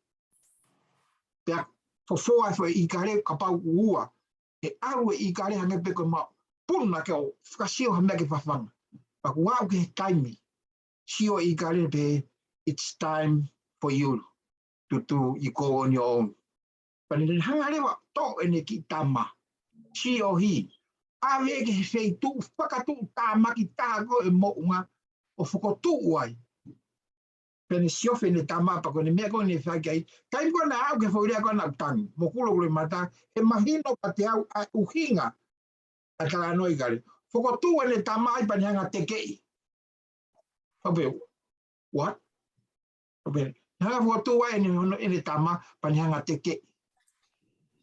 Pea fofō ai e foʻi ʻIkale, kapau ʻoku ua, ʻe ʻalu e ʻIkale hangē pē ko e mapuna ke ʻoua fakasio ha meʻa ke fafanga. Pea ʻoku aʻu ki he taimi, sio e ʻIkale pē, it's time for you to do, you go on your own. Pea ne hanga leva ʻo toʻo ʻene kiʻi tama, siohi, ʻave ki he feituʻu fakatuʻutāmaki taha ko ē ʻo e moʻunga ʻo fokotuʻu ai. Pea ne siofi ʻene tama pea ko ʻene meʻa ko ē ne fai ki ai. Taimi ko ē naʻe aʻu ki he foʻi lea ko ē naʻa ku tangi mo kulo kulo mata, he mahino kiate au ʻa e ʻuhinga ʻa e talanoa ʻa ʻIkale. Fokotuʻu ʻene tama ai pea ne hanga ʻo tekeʻi. Pea u pehē, what? Pea u pehē, hanga ʻo fokotuʻu ai ʻene, hono, ʻene tama pea ne hanga ʻo tekeʻi.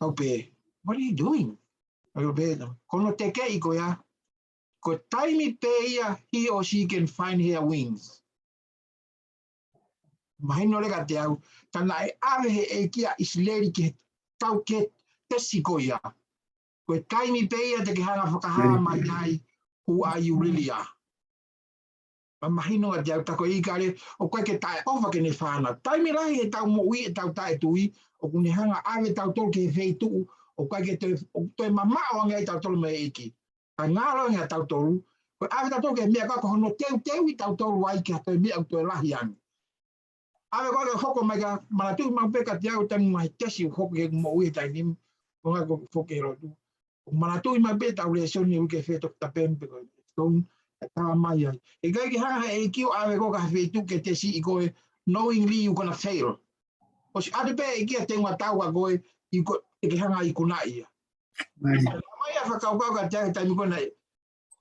Tau pē, what are you doing? Tau pē, ko hono tekeʻi ko ia, ko e taimi pē ia he or she can find her wings. Mahino leka kiate au, tā naʻe ʻave he ʻEiki ʻa ʻIsileli ki he tau ke tesi ko ia. Ko e taimi pē ia te ke hanga fakahā mai ai, who are you really are. Ma mahino kiate au tā ko e ʻIkale, ʻoku ʻikai ke taʻeʻofa ki heʻene fānau. Taimi lahi he tau moʻui ʻetau taʻetui, ʻoku ne hanga ʻave tautolu ki he feituʻu, ʻoku ʻikai ke toe, ʻoku toe mamaʻo ange ai tautolu mei he ʻEiki. Ka ngalo ange ʻa tautolu, ko e ʻave tautolu ki he meʻa ka ko hono teuteuʻi tautolu ai ki ha toe meʻa ʻoku toe lahi ange. ʻAve ko ē ke hoko mai ka manatuʻi maʻu pē kiate au taimi mai tesi ʻoku hoko ki heʻeku moʻui he taimi ni, ko e ngaahi ko foki he lotu. ʻOku manatuʻi maʻu pē ʻetau lēsoni ʻi he uike fē Toketā Peni pe ko e Stone, ʻe tala mai ai. ʻE ʻikai ke hanga he ʻEiki ʻo ʻave koe ki ha feituʻu ke tesiʻi koe, knowingly you gonna fail. ʻOsi ʻatu pē ʻEiki ʻa e teunga tau ʻa koe, ʻi ko, ʻe ke hanga ʻo ikunaʻi ia. Mai. Mai ʻa e fakakaukau kiate au he taimi ko ē naʻe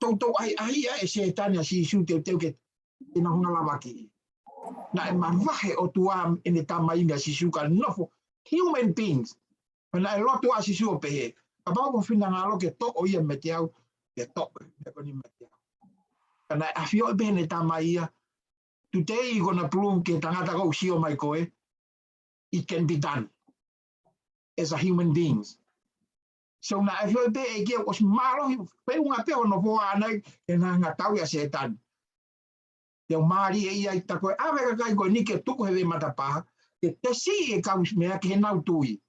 toutou ʻahiʻahiʻi ʻe Sētane ʻa Sīsū teuteu ke, ke nau hanga lavaki. Naʻe mavahe ʻOtua ʻene Tamai mei a Sīsū ka nofo human beings. Pea naʻe lotu ʻa Sīsū ʻo pehē, kapau ko ho finangalo ke toʻo ia meiate au, ke toʻo, meʻa ko eni meiate au. Ka naʻe ʻafioʻi pē heʻene Tamai ia, today you gonna prove ki he tangata ko ē ʻoku sio mai ko ē, it can be done as a human beings. So naʻe ʻafioʻi pē ʻe ʻEiki ʻoku ʻosi mālohi, feʻunga pē hono foha ʻana ke na hanga ʻo tauhi ʻa Sētane. Te u mālie ia ʻi tā ko e ʻave kakai ko eni ke tuku he veʻe matapā, ke tesiʻi e kau meʻa ki heʻenau tui.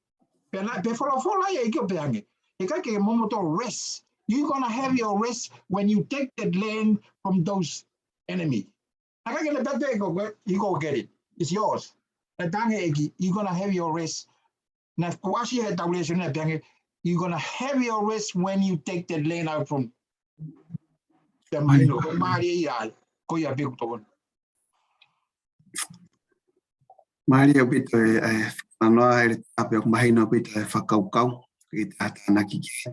Pea naʻe pē folofola ia ʻe ʻEiki ʻo pehē ange, ʻe ʻikai ke momoto rest. You're gonna have your rest when you take that land from those enemy. ʻA ʻikai ke ne pehē ko koe, you go get it. It's yours. Naʻe talaange ʻe he ʻEiki, you're gonna have your rest. Naʻe kuo ʻasi he tau lēsoni naʻe pehē ange, you're gonna have your rest when you take that land out from. Pea mahino, ko e mālie ia ai, ko ia pē ʻoku tokoni. Mālie ʻaupito e, e, fanoa e, ʻa pē ʻoku mahino ʻaupito e fakakaukau, ki he tānaki ki he.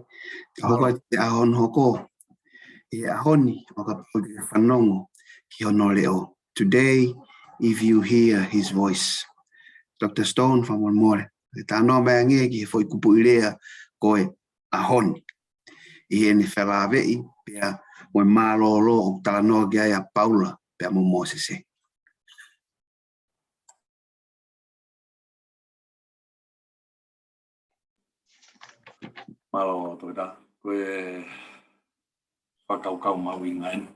Ka hoko atu ki he ʻaho hono hoko, ʻi he ʻaho ni, ʻo kapau te ke fanongo ki hono leʻo. Today, if you hear his voice. Doctor Stone, fakamolemole. ʻE talanoa mai ange ki he foʻi kupuʻi lea ko e ʻaho ni. ʻI heʻene felāveʻi, pea mo e mālōlō ʻoku talanoa ki ai ʻa Paula, pea mo Mōsese. Mālō, Toketā. Ko e fakakaukau mahuʻinga eni.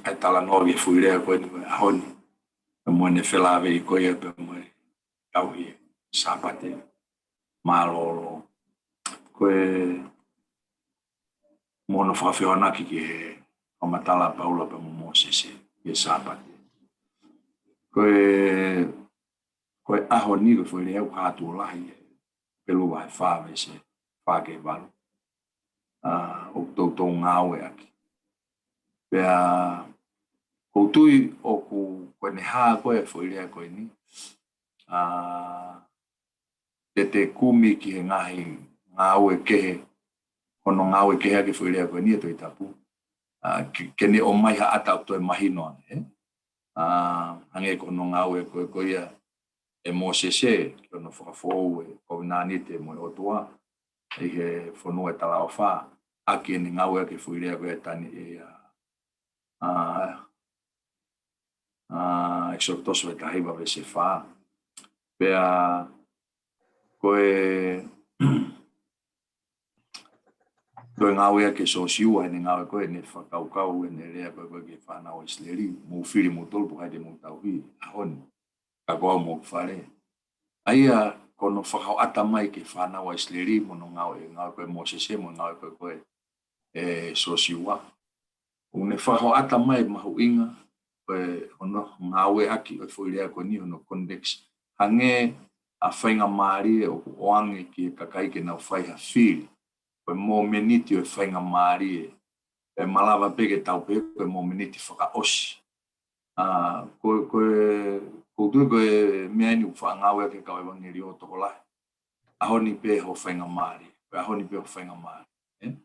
ʻA e talanoa ki he foʻi lea ko eni ko e ʻaho ni. Pea mo ʻene felāveʻi ko ia pea mo e tauhi e Sāpate. Mālōlō. Ko e mo hono fakafehoanaki ki he fakamatala ʻa Paula pea mo Mōsese ki he Sāpate. Ko e, ko e ʻaho ni ko e foʻi lea ʻoku hā tuʻo lahi ʻi he Hepelū vahe fā veesi fā ki he valu. ʻA, ʻoku toutou ngāueʻaki. Pea, ʻoku ou tui ʻoku ko ʻene hā ko ē foʻi lea ko eni. ʻA, te te kumi ki he ngaahi ngāue kehe, hono ngāue kehe ʻaki e foʻi lea ko eni ʻa e Tohi Tapu. ʻA, ke, ke ne ʻomai ha ʻata ʻoku toe mahino ange, ē? ʻA, hangē ko hono ngāue ko ē ko ia ʻe Mōsese, ki hono fakafoʻou e kovinānite mo e ʻOtua, ʻi he fonua ʻo e talaʻofa, ʻaki ʻene ngāueʻaki e foʻi lea ko ia ʻa Taniela, ʻa, ʻa, ʻEkisoto vahe taha hiva veesi fā. Pea, ko e, ko e ngāueʻaki ʻe Siosiua, ʻene ngāue ko ē, ʻene fakakaukau, ʻene lea ko ē, ko ē ki he fānau ʻa ʻIsileli, mou fili moutolu, pe ko hai te mou tauhi, ʻaho ni. Ka ko au mo hoku fale. ʻA ia, ko hono fakahoʻata mai ki he fānau ʻa ʻIsileli, mo hono ngāue, ngāue ko ē ʻa Mōsese, mo e ngāue ko ē, ko ē ʻa Siosiua. ʻOku ne fakahoʻata mai mahuʻinga, ko e hono ngāueʻaki ʻo e foʻi lea ko eni hono context. Hangē ha faingamālie ʻoku ʻoange ki he kakai ke nau fai ha fili. Ko e momeniti ʻo e faingamālie. ʻE malava pē ke tau pehē, ko e momeniti fakaʻosi. ʻA, ko, ko e, ʻoku ou tui ko e meʻa eni ʻoku faʻa ngāueʻaki ʻe he kau ʻevangeliō tokolahi. ʻAho ni pē ho faingamālie, ko e ʻaho ni pē ho faingamālie, ē?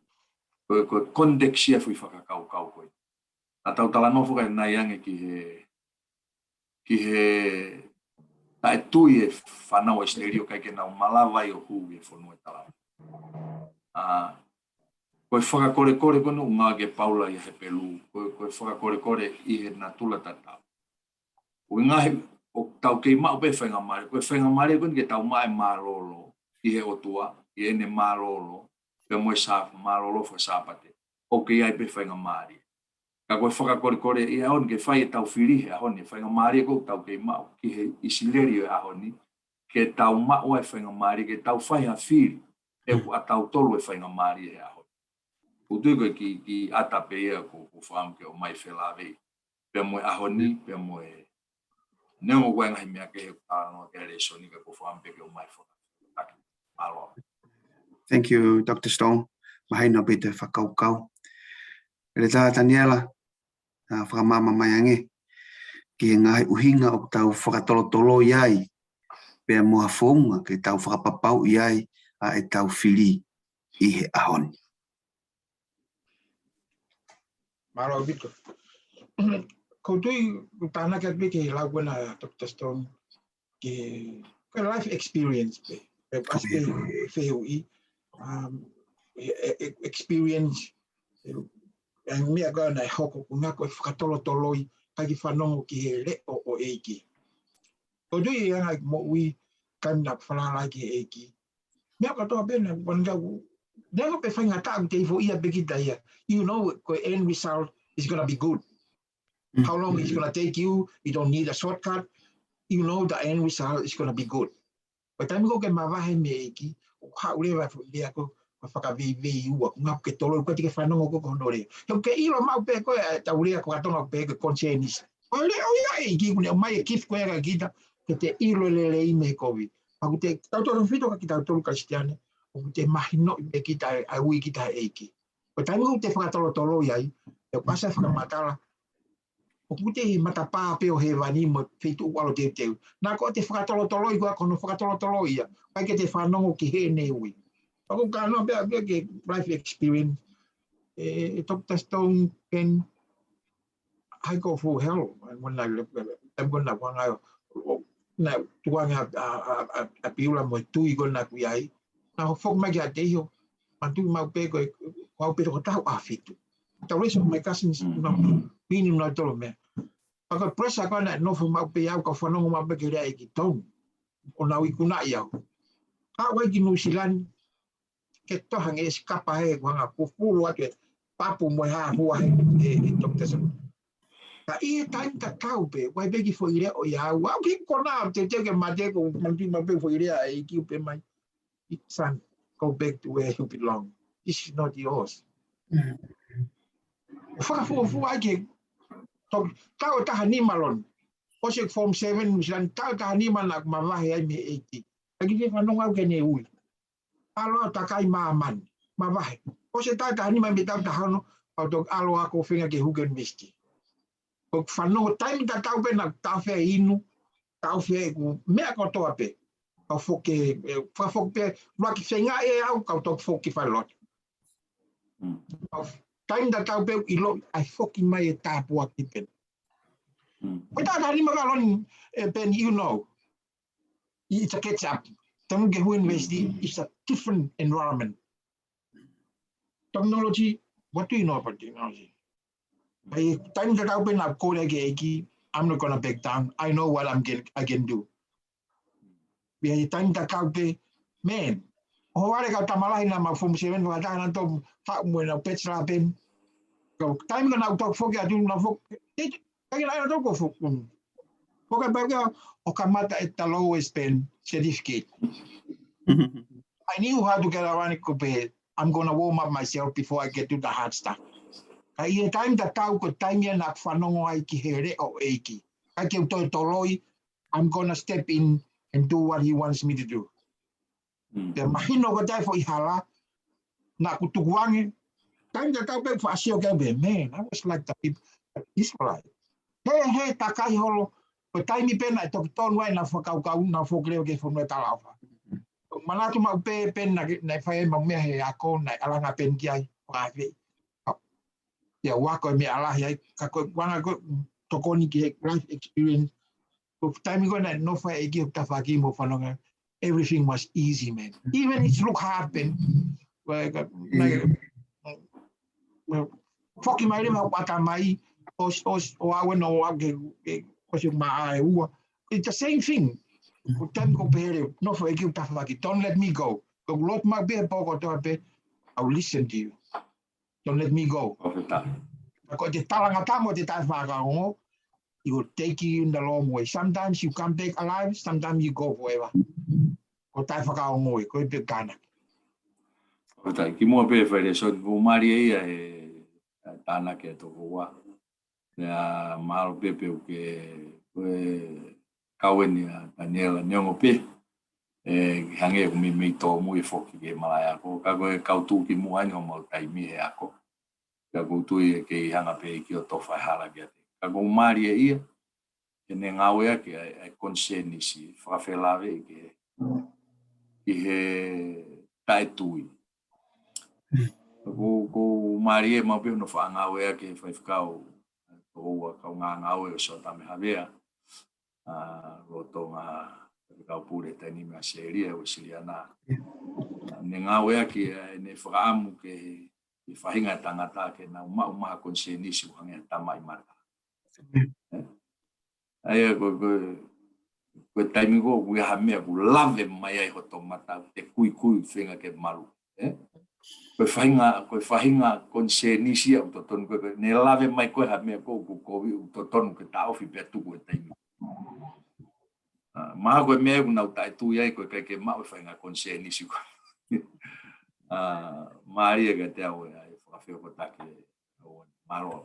Ko e, ko e context ia e foʻi fakakaukau ko ē. ʻA tau talanoa foki ʻanenai ange ki he, ki he Taʻetui e fānau ʻIsileli ʻo ʻikai ke nau malava ai ʻo hū ʻi he fonua ʻe talavou. ʻA, ko e fakakolekole ko eni ʻoku ngāueʻaki ʻe Paula ʻi he Hepelū, ko e, ko e fakakolekole ʻi he natula tatau. ʻOku ʻi ai e ngaahi, ʻoku tau kei maʻu pē faingamālie, ko e faingamālie ko eni ke tau maʻu e mālōlō ʻi he ʻOtua, ʻi heʻene mālōlō, pea mo e Sā-, mālōlō faka-Sāpate. ʻOku ʻi ai pē faingamālie. Ka ko e fakakolekole ʻi he ʻaho ni ke fai ʻetau fili he ʻaho ni, faingamālie ʻoku tau kei maʻu ki he ʻIsileli ʻo e ʻaho ni, ke tau maʻu ai faingamālie, ke tau fai ha fili, he ʻoku ʻatautolu e faingamālie he ʻaho ni. ʻOku ou tui ko e kiʻi, kiʻi ʻata pē ia ʻoku, ʻoku ou fakaʻamu ke ʻomai felāveʻi. Pea mo e ʻaho ni, pea mo e. Neongo ko e ngaahi meʻa kehe ʻoku talanoa ki ai e lēsoni ka ʻoku ou fakaʻamu pē ke ʻomai fakataki. Mālō. Thank you, Doctor Stone. Mahino pē ʻetau fakakaukau. ʻEletā Taniela, ʻa, fakamaama mai ange ki he ngaahi ʻuhinga ʻoku tau fakatolotoloi ai, pea mo ha founga ke tau fakapapauʻi ai ʻa ʻetau fili ʻi he ʻaho ni. Mālō ʻaupito. ʻOku ou tui, ʻoku tānaki atu pē ki he lau ko ena ʻa Doctor Stone, ki he, ki he life experience pē. Pea ʻasi pē fehuʻi, um, e, e, e, experience, e, e meʻa ko ena ʻe hoko, ko e ngaahi ko e fakatolotoloi, ʻikai ke fanongo ki he leʻo ʻo e ʻEiki. ʻOku ou tui ʻi he anga ʻeku moʻui, taimi naʻa ku falala ai ki he ʻEiki. Meʻa kotoa pē naʻa ku, naʻa ku, neongo pe faingataʻa ʻoku te ifo ia pe kita ia. You know, ko e end result is gonna be good. Mm. How long it's gonna take you, you don't need a shortcut. You know the end result is gonna be good. Ko e taimi ko ē ke mavahe mei he ʻEiki, ʻoku haʻu leva e foʻi lea ko e, ko e fakaveiveiua, ko e ngaahi ke toloi, ʻoku ʻikai te ke fanongo koe ki hono lea. He ʻoku ke ʻilo maʻu pē ko e, ʻetau lea ko e ʻatonga pē ko e conscience. Ko e leʻo ia ʻa e ʻEiki, ʻoku ne ʻomai e gift ko ē kia kita, ke te ʻilo e lelei mei he kovi. Pea ʻoku te tautolofito kia kitautolu Kalisitiane, ʻoku te mahinoʻi mei kita ʻa e, ʻa e ui kita ʻe he ʻEiki. Ko e taimi ʻoku te fakatolotoloi ai, ʻe ʻoku ʻasi e fakamatala, ʻoku te ʻi he matapā pē ʻo hēvani mo e feituʻu ʻalu teuteu. Naʻa ko ʻete fakatolotoloi ko ē, ko hono fakatolotoloi ia, ʻikai ke te fanongo ki heʻene ui. Pea ʻoku ou talanoa pē ʻaupito ki he life experience, e, e Doctor Stone, Pen, ʻa ia ko Fuʻu Helo, mo na le, e, e, mo na wanga, o, na tuanga ʻa, ʻa, ʻa, ʻa Piula mo e tui ko ena ʻoku ʻi ai. Naʻa ku foki mai ki ʻAteiho, manatuʻi maʻu pē ko e, ko au pē toko taha ʻaho fitu. The rest of my cousins, mm, you know, pini mo nautolu meʻa. Pea ko e pressure ko ē naʻe nofo maʻu pē au, ka fanongo maʻu pē ki he lea ʻa e ʻEiki, Tony. ʻO nau ikunaʻi au. Ka u ʻalu ki Nuʻu Sila ni, ke toʻo hangē ʻe sikapa he kuanga pupulu atu e papu mo e hā hua he, e, e Doctor Stone. Ka ʻi he taimi tatau pē, ʻoku ʻi ai pē kiʻi foʻi leʻo ia au, au ki kona au te te ke mate ko manatuʻi maʻu pē foʻi lea ʻa e ʻEiki ʻoku pehē mai, "Son, go back to where you belong. This is not yours." Mm. ʻO fakafuofua ai ke, to, taʻu ʻe taha nima lon. ʻOsi e form seven, Nuʻu Sila ni, taʻu ʻe taha nima naʻa ku mavahe ai mei he ʻEiki. ʻIkai ke fanongo au ki heʻene ui. ʻAlu ʻo takai māmani, mavahe. ʻOsi e taʻu ʻe taha nima mei he taʻu ʻe taha ono, pea u toki ʻalu ʻo ako feinga ke hū ki he university. Ko e fanongo taimi tatau pē naʻa ku taʻofi e inu, taʻofi e ʻeku meʻa kotoa pē. Kau foki, e, fakafoki pē, ʻuluaki feinga ʻe au, kau toki foki falelotu. Mm. Kau f-, taimi tatau pē ʻiloʻi, ʻai foki mai e tāpuaki pē. Mm. Ko e taʻu ʻe taha nima ka lon, e, Pen, you know. It's a catch up. Taimi ke hū university, it's a different environment. Technology, what do you know about technology? By the time that I open up code again, I'm not gonna back down. I know what I'm get, I can do. By the time that I open, man, ʻo vale ka tamalahi na ma form seven, ka taha na to fa mo na bachelor pen. Ka taimi ka na u toki foki atu na foki, ʻikai ke na ʻai na toki foki. Foki pē kia ʻo kamata at the lowest pen certificate. I knew how to get around it ko pē, I'm gonna warm up myself before I get to the hard stuff. Ka ʻi he taimi tatau ko e taimi ia naʻa ku fanongo ai ki he leʻo ʻo e ʻEiki. ʻIkai ke u toe toloi, I'm gonna step in and do what he wants me to do. Mm. Pea mahino ko e taʻe foʻi hala, naʻa ku tukuange, taimi tatau pē faʻa sio ki ai pē, man, I was like the people, Israelite. He, he, takai holo, ko e taimi pē naʻe toki tonu ai ʻena fakakaukau, naʻa foki leva ki he fonua ʻo e talaʻofa. Manatu maʻu pē, pē naʻe, naʻe fai ai maʻu meʻa he ako, naʻe ʻalu ange pē ki ai, ʻo ʻave. Pea u ako e meʻa lahi ai, ka ko e ʻuhinga ko e tokoni ki he life experience, Ko e taimi ko ē naʻe nofo ai e ʻEiki ʻo tafaʻaki mo fanongo, everything was easy, man. Even it look hard, Ben. Like, uh, like, uh, foki mai leva ʻo ʻata mai, ʻo, ʻo, ʻo aʻu ena ʻo aʻu ke, ke, ko se maʻa ʻe ua. It's the same thing. Ko e taimi ko ē pehē leva, nofo e ʻEiki ʻo tafaʻaki, don't let me go. Ko e lotu maʻu pē he pō kotoa pē, I'll listen to you. Don't let me go. Fakafetaʻi. Ko e talangataʻa mo e taʻefakaongo, it will take you in the long way. Sometimes you come back alive, sometimes you go forever. Ko e taʻefakaongo ē, ko e pē kāna. Fakafetaʻi. Kimuʻa pē fai lēsoni, ʻoku mālie ia e, e tānaki ʻa e tokoua. Pea mālō pē pē ʻoku ke, ko e kau eni ʻa Taniela neongo pē ʻe hangē ʻoku meimei tōmui e foki ki he malaʻe ako. Ka ko e kau tuʻu kimuʻa eni homau taimi he ako. Ka ʻoku ou tui ʻe kei hanga pē ʻEiki ʻo tofa e hala kiate. Ka ʻoku mālie ia, ʻene ngāueʻaki ʻa e, ʻa e konisēnisi, fakafelāveʻi ki he, ki he taʻetui. ʻOku, ʻoku mālie maʻu pē hono faʻa ngāueʻaki ʻe he faifekau, tokoua kaungā ngāue ʻo Siaosi Tame Havea, ʻa, lolotonga faifekau pule taimi ni ʻa Sēlia, Uēsiliana. ʻEne ngāueʻaki ʻa ʻene fakaʻamu ke, ke faʻahinga tangata ke nau maʻu mai ha konisēnisi ʻo hangē ha tamaʻimata. ʻA ia ko, ko, ko e taimi ko ē ʻoku ʻi ai ha meʻa ʻoku lave mai ai hoto mata, te kuikui feinga ke malu. ʻE? Ko e faʻahinga, ko e faʻahinga konisēnisi ia ʻoku totonu ko ē, ko ē, ne lave mai ko ē ha meʻa ko ē ʻoku kovi ʻoku totonu ke taʻofi pea tuku he taimi. ʻA, mahalo ko e meʻa ʻoku nau taʻetui ai ko e ʻikai ke maʻu e faʻahinga konisēnisi ko ē. ʻA, mālie kiate au ʻa e fakafeʻiloaki ʻo mālō.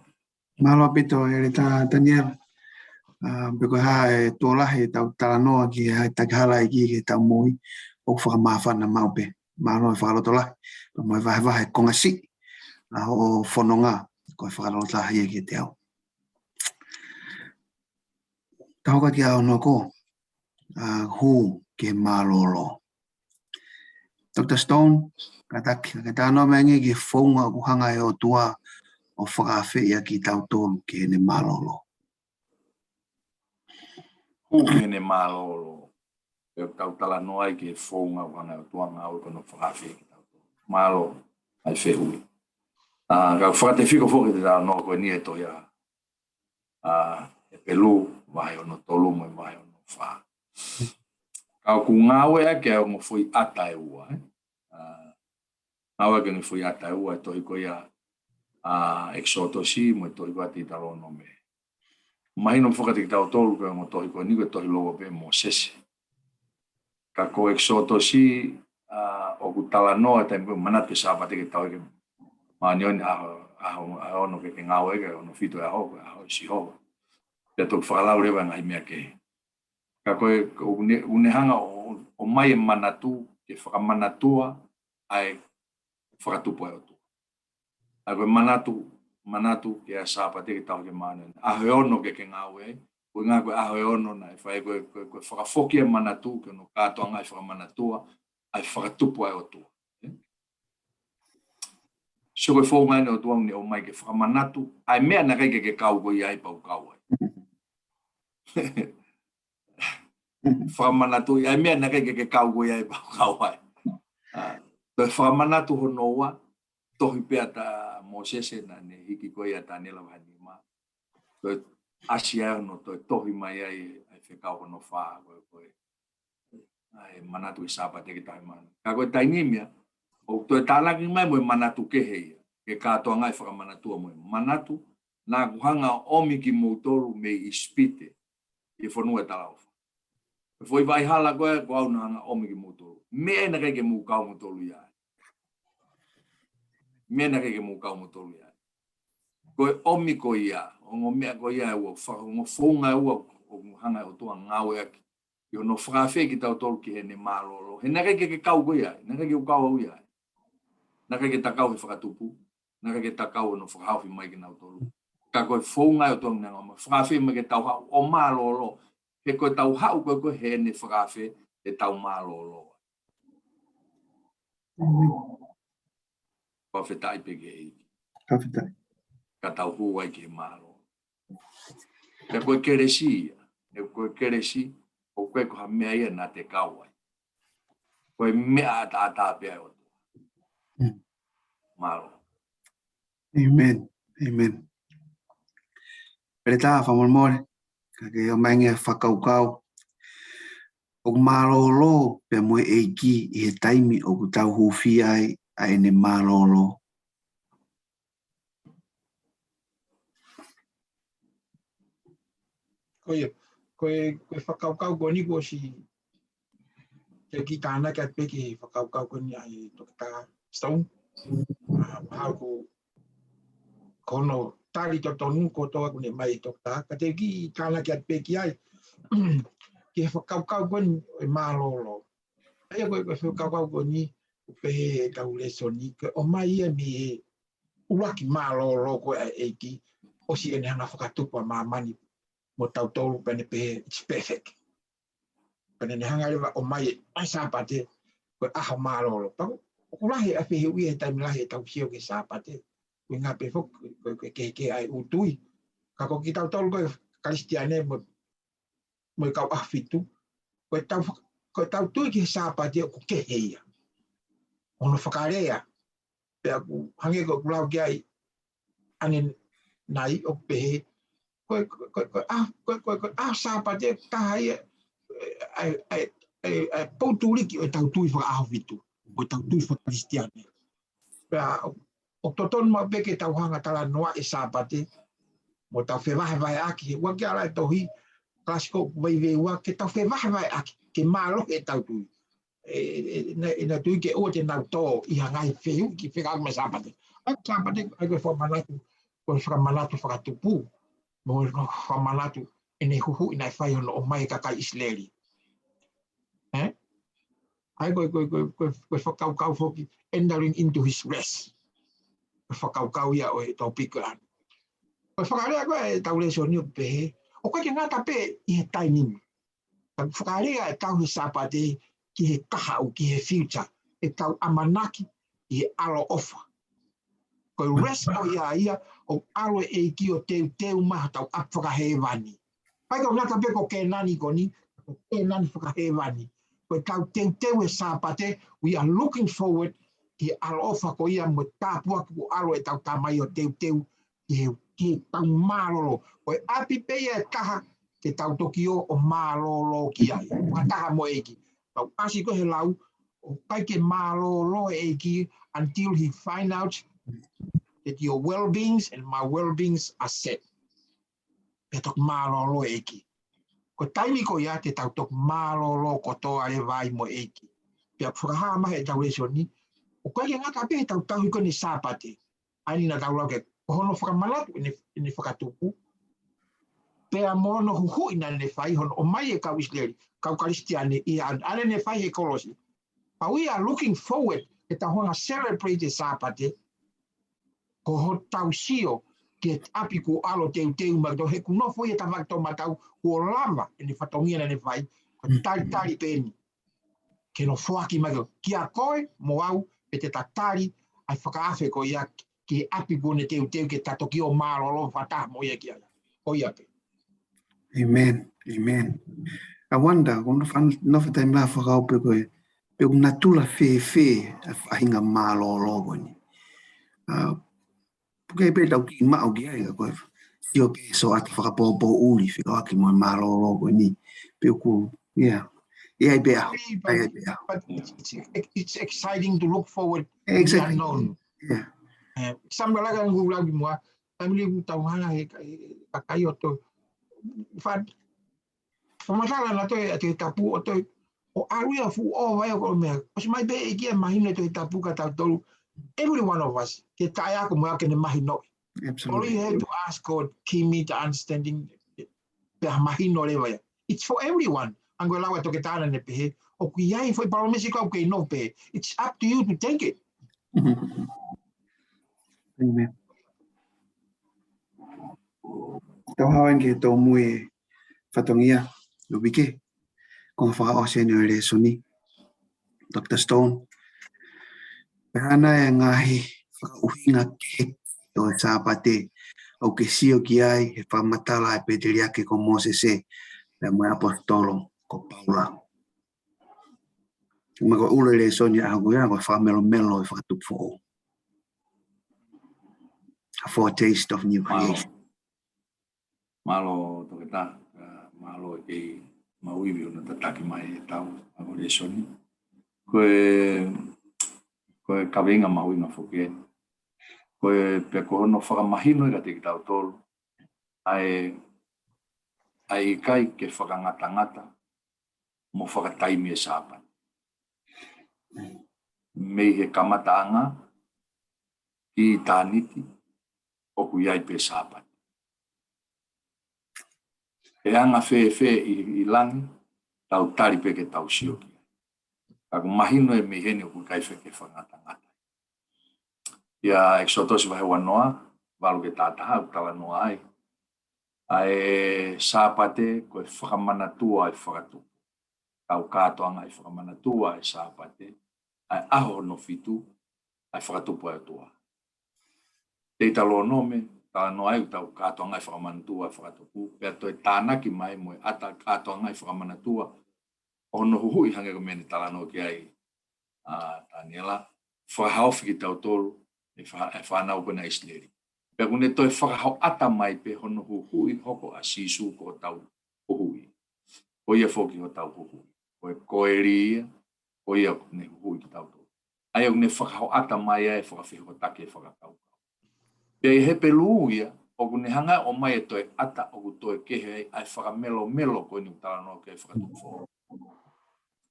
Mālō ʻaupito, ʻEletā Taniela. ʻA, pe ko e hā e tuʻo lahi ʻetau talanoa ki he hā e taki hala ʻa e ʻEiki ki heʻetau moʻui, ʻoku fakamāfana maʻu pē. Mālō e fakalotolahi, pea mo e vahevahe konga siʻi ʻa hoʻo fononga, ko e fakalotolahi ia kiate au. Tau hoko atu ki he ʻaho hono hoko, ʻa, hū ki he mālōlō. Doctor Stone, kātaki, ke talanoa mai angē ki he founga ʻoku hanga ʻe he ʻOtua ʻo fakaafeʻi ʻaki kitautolu ki heʻene mālōlō. Hū ki heʻene mālōlō. Pea tau talanoa ai ki he founga ʻoku hanga ʻe he ʻOtua ʻo ngāue ko ē ʻo fakaafeʻi kitautolu. Mālō ʻa e fehuʻi. ʻA, ka fakatefito foki ki he talanoa ko eni ʻa e tohi ʻa ʻa, ʻEpelū, vahe hono tolu mo e vahe hono fā. Ka ʻoku ngāueʻaki ʻa e ongo foʻi ʻata ʻe ua, ē? ʻA, ngāueʻaki ʻa e ongo foʻi ʻata ʻe ua, ʻa e tohi ko ia ʻa ʻEkisotosi mo e tohi ko ia ʻa Teutalōnome. Mahino foki kiate kitautolu ko e ongo tohi ko eni ko e tohi lōua pē ʻa Mōsese. Ka ko ʻEkisotosi, ʻa, ʻoku talanoa taimi ko ē manatu ki he Sāpate ke tauhi ki he māʻoniʻoni ʻaho, ʻaho, ʻaho ono ke ke ngāueʻaki, ʻaho hono fitu ʻaho, ko e ʻaho ʻo Sihova. Pea toki fakalau leva e ngaahi meʻa kehe. Ka ko e, ʻoku ne, ʻoku ne hanga ʻo, ʻo ʻomai e manatu, ke fakamanatua ʻa e fakatupu ʻa e ʻOtua. ʻA ko e manatu, manatu ki he Sāpate ke tauhi ki he māʻoniʻoni. ʻAho ʻe ono ke ke ngāue ai, ko e ʻuhinga ko e ʻaho ʻe ono naʻe fai ko e, ko e, ko e fakafoki e manatu, ke ʻoua naʻa kātoanga ʻi he fakamanatua ʻa e fakatupu ʻa e ʻOtua. Ē? So ko e founga eni ʻa e ʻOtua ʻoku ne ʻomai ke fakamanatu ʻa e meʻa naʻe ʻikai ke ke kau koe ai pea u kau ai. Fakamanatu ʻa e meʻa naʻe ʻikai ke ke kau koe ai pea u kau ai. ʻA, toe fakamanatu hono ua, tohi pē ʻa Mōsese naʻa ne hiki ko ia ʻa Taniela vahe nima. Toe ʻasi ai hono toe tohi mai ai ʻa e fekau hono fā, ko e, ko e, ʻa e manatu ki he Sāpate ke tauhi māʻoniʻoni. Ka ko e taimi ni ia, ʻoku toe tānaki mai mo e manatu kehe ia, ke kātoanga ʻi he fakamanatua mo e manatu, naʻa ku hanga ʻo ʻomi kimoutolu mei ʻIsipite, ʻi he fonua ʻo e talaʻofa. Ko e foʻi vaʻa hala ko ē, ko au naʻa ku hanga ʻo ʻomi kimoutolu. Meʻa naʻe ʻikai ke mou kau moutolu ia ai. Meʻa naʻe ʻikai ke mou kau moutolu ia ai. Ko e ʻomi ko ia, ongo meʻa ko ia ʻe ua, fa-, ongo founga ʻe ua, ʻoku hanga ʻe he ʻOtua ʻo ngāueʻaki ʻi hono fakaafeʻi kitautolu ki heʻene mālōlō. He naʻe ʻikai ke ke kau koe ai, naʻe ʻikai ke u kau au ia ai. Naʻe ʻikai ke ta kau he fakatupu, naʻe ʻikai ke ta kau hono fakahaofi mai kinautolu. Ka ko e founga ʻe ʻOtua ʻoku ne hanga ʻo fakaafeʻi mai ke tau haʻu ʻo mālōlō. He ko ʻetau haʻu ko ē ko ē heʻene fakaafe, ʻe tau mālōlō. Fakafetaʻi pē ki he ʻEiki. Fakafetaʻi. Ka tau hū ai ki he mālōlō. Pea ko e kelesi ia. He ko e kelesi, ʻoku ʻikai ko ha meʻa ia naʻa te kau ai. Ko e meʻa ʻataʻatā pē ʻa e ʻOtua. Mm. Mālō. Amen. Amen. Pele tā, fakamolemole. Ka ke ʻomai ange ha fakakaukau. ʻOku mālōlō pē mo e ʻEiki ʻi he taimi ʻoku tau hūfia ai ʻa ʻene mālōlō. Ko ia, ko e, ko e fakakaukau ko eni kuo ʻosi, te u kiʻi tānaki atu pē ki he fakakaukau ko eni ʻa e Toketā Stone. ʻA, mahalo ko, ko hono tali totonu kotoa kuo ne ʻomai ʻe he toketā, ka te u kiʻi tānaki atu pē ki ai. Ki he fakakaukau ko eni ʻo e mālōlō. ʻA ia ko e, ko e fakakaukau ko eni, ʻoku pehē ʻe heʻetau lēsoni, ko e ʻomai ia mei he ʻuluaki mālōlō ko ē ʻa e ʻEiki, ʻosi ʻene hanga ʻo fakatupu ʻa māmani mo tautolu pea ne pehē, it's perfect. Pea ne hanga leva ʻo ʻomai ʻa e Sāpate, ko e ʻaho mālōlō. Pea ʻoku lahi ʻa e fehuʻi he taimi lahi ʻetau sio ki he Sāpate. Ko e ʻuhinga pē foki, ko e, ko e kehekehe ʻa e ʻū tui. Ka ko kitautolu ko e Kalisitiane mo, mo e kau ʻAhofitu. Ko ʻetau fak-, ko ʻetau tui ki he Sāpate ʻoku kehe ia. Hono fakalea, pea ʻoku hangē ko ʻeku lau ki ai ʻanenai ʻoku pehē, ko e, ko e, ko e, ko e, ʻa, ko e, ko e, ko e, ʻa Sāpate ʻoku taha ia, ʻa e, ʻa e, ʻa e, ʻa e poutuliki ʻo ʻetau tui fakaʻahofitu, ʻo ʻetau tui fakaKalisitiane. Pea ʻoku, ʻoku totonu maʻu pē ke tau hanga ʻo talanoaʻi e Sāpate, mo tau fevahevaheʻaki, he ʻoku ʻi ai e tohi, kalasi ko ē ʻoku vaiveiua, ke tau fevahevaheʻaki, ke mālohi ʻetau tui. ʻE, ʻe, ʻe, ʻe, ʻe, tui ke ʻoua te nau tō ʻi ha ngaahi fehuʻi ki he fekauʻaki mo e Sāpate. ʻA e Sāpate, ʻa ia ko e fakamanatu, ko e fakamanatu fakatupu, mo e fakamanatu ʻene huhuʻi naʻe fai hono ʻomai e kakai ʻIsileli. Ē? ʻA ia ko e, ko e, ko e, ko e, ko e fakakaukau foki, entering into his rest. Ko e fakakaukau ia ʻo e tōpiki ko eni. Ko e fakalea ko ē ʻetau lēsoni ʻoku pehē, ʻoku ʻikai ke ngata pē ʻi he taimi ni. Ka ʻoku fakalea ʻetau he Sāpate ki he kahaʻu, ki he future, ʻetau ʻamanaki ʻi he ʻaloʻofa. Ko e rest ko ia ia ʻoku ʻalu e ʻEiki ʻo teuteu mai hotau ʻapi fakahēvani. ʻIkai ke ngata pē ko Kēnani ko eni, ko Kēnani fakahēvani. Ko ʻetau teuteu he Sāpate, we are looking forward ki he ʻaloʻofa ko ia mo e tāpuaki kuo ʻalu ʻetau Tamai ʻo teuteu ki he, ki heʻetau mālōlō. Ko e ʻapi pē ia ʻe taha ke tau toki ō ʻo mālōlō ki ai. Fakataha mo e ʻEiki. Tau ʻasi ko ē he lau, ʻoku ʻikai ke mālōlō e ʻEiki until he find out that your well-beings and my well-beings are set. Pea toki mālōlō e ʻEiki. Ko e taimi ko ia te tau toki mālōlō kotoa leva ai mo e ʻEiki. Pea fakahā mai heʻetau lēsoni, ʻoku ʻikai ke ngata pē heʻetau tauhi ko eni e Sāpate. ʻA eni naʻa tau lau ki ai, ko hono fakamanatu ʻene, ʻene fakatupu. Pea mo hono huhuʻi naʻa ne fai hono ʻomai e kau ʻIsileli, kau Kalisitiane ʻi he ʻaho ni, ʻa ē naʻa ne fai he kolosi. But we are looking forward ke tau hanga ʻo celebrate e Sāpate, ko hotau sio ki he ʻapi kuo ʻalu ʻo teuteu mai, he kuo nofo ia ʻi he tafaʻaki toʻomataʻu kuo lava ʻene fatongia naʻa ne fai, ko e talitali pē eni. Ke ne foaki mai ko ē, kia koe mo au, pe te ta tali ʻa e fakaafe ko ia ki he ʻapi kuo ne teuteu ke ta toki ō ʻo mālōlō fakataha mo ia ki ai. Ko ia pē. Amen. Amen. I wonder, ko hono fan-, nofo taimi lahi fakakaukau pē ko ē, pe ʻoku natula fēfē ʻa e faʻahinga mālōlō ko eni. ʻA, puke pē tau kiʻi maʻu ki ai ka ko e sio pē ʻi he ʻata fakapoʻupoʻuli fekauʻaki mo e mālōlō ko eni. Pe ʻoku, yeah. ʻI ai pē ʻaho, ʻi ai pē ʻaho. But it's, it's, it's exciting to look forward to the Exactly. Unknown. Yeah. Eh, Samuela ka ngu lau ki muʻa, taimi ni ʻoku tau hanga he ka-, he kakai ʻo toe. Fa-, fakamatala naʻa toe, ʻa e tapu ʻo toe, ʻo ʻalu ia fuʻu ʻova ia ko e meʻa. ʻOsi mai pē ʻEiki ia mahino ʻi he tapu kia tautolu. Every one of us, ke taʻe ako mo ia ke ne mahinoʻi. All you Absolutely. have to ask God, give me the understanding, pea mahino leva ia. It's for everyone. Hangē ko e lau ʻa e toketā naʻa ne pehē, ʻoku ʻi ai e foʻi palōmesi ko ē ʻoku kei nofo pē. It's up to you to take it. Amen. Tau haʻu ange ki he tōmui e fatongia, ʻo piki. Ko e fakaʻosi eni ʻo e lēsoni, Doctor Stone. Pea hā nai e ngaahi fakaʻuhinga kehekehe ʻo e Sāpate ʻoku ke sio ki ai he fakamatala ʻa e pēteliake ko Mōsese, pea mo e ʻaposetolo ko Paula. Mo e ʻuluaki lēsoni ʻa ia ko e fakamelomelo ʻo e fakatupu foʻou. A foretaste of new creation. Mālō toketā, ā, mālō e kei maʻu ivi hono tataki mai ʻetau ako lēsoni. Ko e, ko e kaveinga mahuʻinga foki eni. Ko e pea ko hono fakamahino ʻiate kitautolu ʻa e, ʻa e ʻikai ke fakangatangata mo fakataimi e Sāpate. Mei he kamataʻanga ki ʻitāniti ʻoku ʻi ai pē Sāpate. He anga fēfē ʻi, ʻi langi, tau tali pē ke tau sio ki ai. Ka ʻoku mahino ʻe mei heni ʻoku ʻikai fie ke fakangatangata. ʻIa ʻEkisoto vahe uanoa, valu ki he tahataha, ʻoku talanoa ai ʻa e Sāpate ko e fakamanatua ʻa e fakatupu. Tau kātoanga ʻi he fakamanatua ʻa e Sāpate, ʻa e ʻaho hono fitu ʻa e fakatupu ʻa e ʻOtua. Teutalōnome, talanoa ai ʻoku tau kātoanga ʻi he fakamanatua ʻa e fakatupu, pea toe tānaki mai mo e ʻata kātoanga ʻi he fakamanatua ʻo hono huhuʻi hangē ko e meʻa ne talanoa ki ai ʻa Taniela, fakahaofi kitautolu, ʻe fa-, ʻe fānau ko ena ʻIsileli. Pea ʻoku ne toe fakahoʻata mai pē hono huhuʻi hoko ʻa Sīsū ko hotau huhuʻi. Ko ia foki hotau huhuʻi. Ko e koeli ia, ko ia ʻoku ne huhuʻi kitautolu. ʻA ia ʻoku ne fakahoʻata mai ai e fakafehokotaki e fakakaukau. Pea ʻi he Hepelū ia, ʻoku ne hanga ʻo ʻomai e toe ʻata ʻoku toe kehe ai ʻa e fakamelomelo ko eni ʻoku talanoa ki ai e fakatupu foʻou.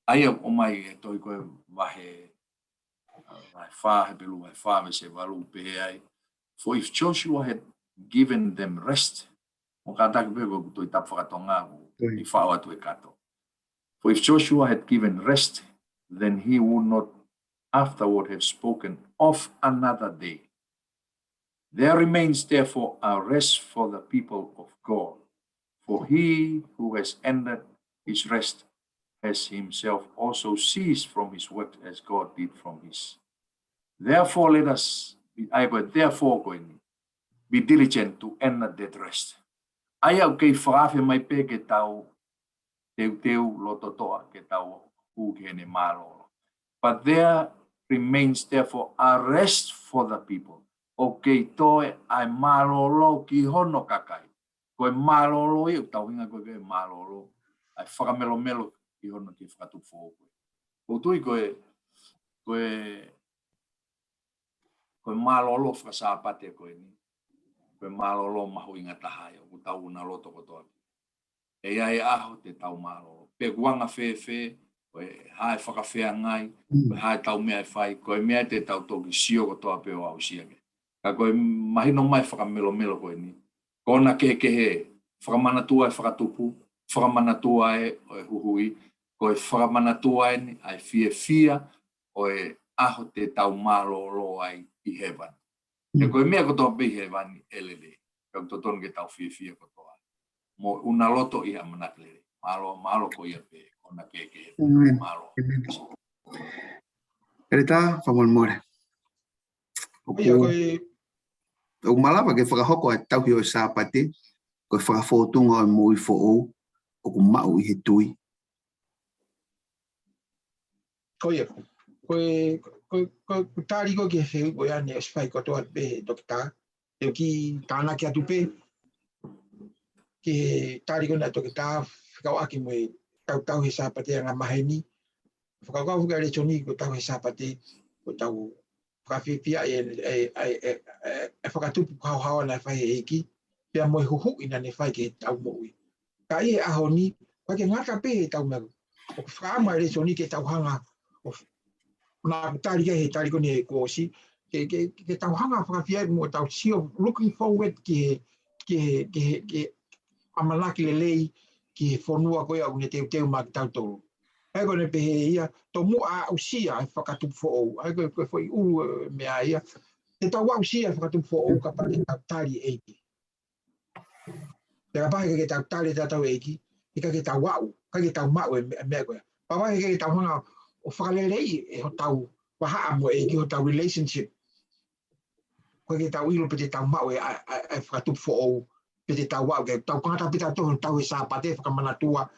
ʻA ia ʻoku ʻomai ʻe he tohi ko e vahe, ā, vahe fā, Hepelū vahe fā, veesi valu pehē ai. For if Joshua had given them rest, mo kātaki pē ko e Tohi Tapu faka-Tonga ʻoku ʻi faʻo atu e kato. For if Joshua had given rest, then he would not afterward have spoken of another day. There remains therefore a rest for the people of God. For he who has entered his rest has himself also ceased from his work as God did from his. Therefore let us be, ʻa ia ko e therefore ko eni, be diligent to enter that rest. ʻA ia ʻoku kei fakaafe mai pē ke tau teuteu lototoʻa ke tau hū ki heʻene mālōlō. But there remains therefore a rest for the people. ʻOku kei toe ʻa e mālōlō ki hono kakai. Ko e mālōlō ia ʻoku tau hinga ko e mālōlō, ʻa e fakamelomelo ki hono ki he fakatupu foʻou ko ē. ʻOku ou tui ko e, ko e, ko e mālōlō fakasāpate ko eni, ko e mālōlō mahuʻinga taha ia ʻoku tau ʻuna loto kotoa ki ai. ʻE ʻi ai e ʻaho te tau mālōlō. Pe ʻoku anga fēfē, pe ko e hā e fakafeangai, pe ko e hā ʻetau meʻa ʻe fai, ko e meʻa te tau toki sio kotoa pē ʻo aʻusia ki ai. Ka ko e mahino mai e fakamelomelo ko eni, ko hona kehekehe, fakamanatua e fakatupu, fakamanatua e, ʻo e huhuʻi, ko e fakamanatua eni ʻa e fiefia ʻo e ʻaho te tau mālōlō ai ʻi hēvani. He ko e meʻa kotoa pē ʻi hēvani ʻe lelei. Ka ʻoku totonu ke tau fiefia kotoa. Mo ʻuna loto ʻi he ʻamanaki lelei. Mālō, mālō ko ia pē, ko hona kehekehe. ʻĒmeni. Mālō. ʻĒmeni. Eletā, fakamolemole. ʻOku, ʻIa, ko e ʻoku malava ke fakahoko ʻa e tauhi ʻo e Sāpate, ko e fakafōtunga ʻo e moʻui foʻou, ʻoku maʻu ʻi he tui. Ko ia, ko e, ko e, ko e, ko e tali ko ē ki he fehuʻi ko ia ne ʻosi fai kotoa pē ʻe he toketā. Te u kiʻi tānaki atu pē ki he tali ko ena ʻa e toketā, fekauʻaki mo e tauhi e Sāpate angamaheni. Fakakaukau fika lēsoni ko e tauhi e Sāpate, ko ʻetau fakafiefia e, e, e, e, e, e fakatupu haohaoa naʻe fai ʻe he ʻEiki, pea mo e huhuʻi naʻa ne fai ki heʻetau moʻui. Ka ʻi he ʻaho ni, ʻoku ʻikai ke ngata pē heʻetau meʻa. ʻOku fakaʻamu e lēsoni ke tau hanga, ʻo f-, naʻa ku tali ki ai he tali ko eni kuo ʻosi, ke, ke, ke tau hanga fakafiefia mo tau sio, looking forward ki he, ki he, ki he, ki he ʻamanaki lelei, ki he fonua ko ia ʻoku ne teuteu maʻa kitautolu. ʻA ia ko ʻene pehē ia, tomuʻa aʻusia e fakatupu foʻou. ʻA ia ko e, ko e foʻi ʻulu e meʻa ia. Te tau aʻusia e fakatupu foʻou kapau te tau tali e ʻEiki. Pea kapau he ʻikai ke tau tali ʻe tautolu e ʻEiki, he ʻikai ke tau aʻu, ʻikai ke tau maʻu e meʻa, meʻa ko ia. Kapau he ʻikai ke tau hanga ʻo fakaleleiʻi e hotau vahaʻa mo e ʻEiki, hotau relationship. ʻOku ʻikai ke tau ʻilo pe te tau maʻu e, ʻa e, ʻa e, ʻa e fakatupu foʻou pe te tau aʻu ke tau kamata pē tautolu he tau he Sāpate fakamanatua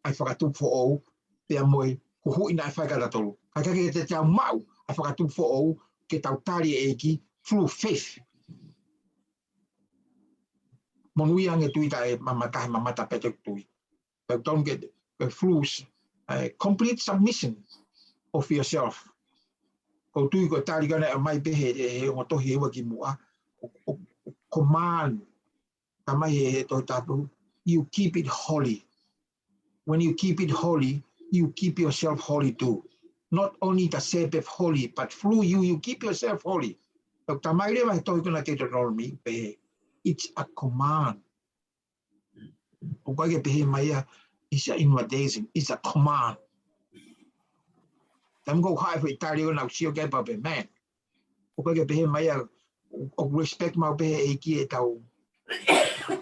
ʻa e fakatupu foʻou, pea mo e huhuʻi naʻe fai kia tautolu. Kae ʻikai ke te tau maʻu ʻa e fakatupu foʻou ke tau tali e ʻEiki through faith. Monūʻia ange tui taʻe mamata he mamata pē te tui. Tau tonu ke, ke through, uh, complete submission of yourself. ʻOku ou tui ko e tali ko ena ʻoku ʻomai pē he, he, he ongo tohi ʻe ua ki muʻa. ʻO, ʻo, ʻo command. Talamai he, he Tohi Tapu, you keep it holy. When you keep it holy, you keep yourself holy too. Not only the Sabbath holy, but through you, you keep yourself holy. ʻOku talamai leva he tohi ko ena Deuteronomy, pehē, it's a command. ʻOku ʻikai ke pehē mai ia, it's an invitation, it's a command. Taimi ko ē ʻoku haʻu e foʻi tali ʻo nau sio ki ai pea pehē, man. ʻOku ʻikai ke pehē mai ia, ʻoku respect maʻu pē he ʻEiki ʻetau,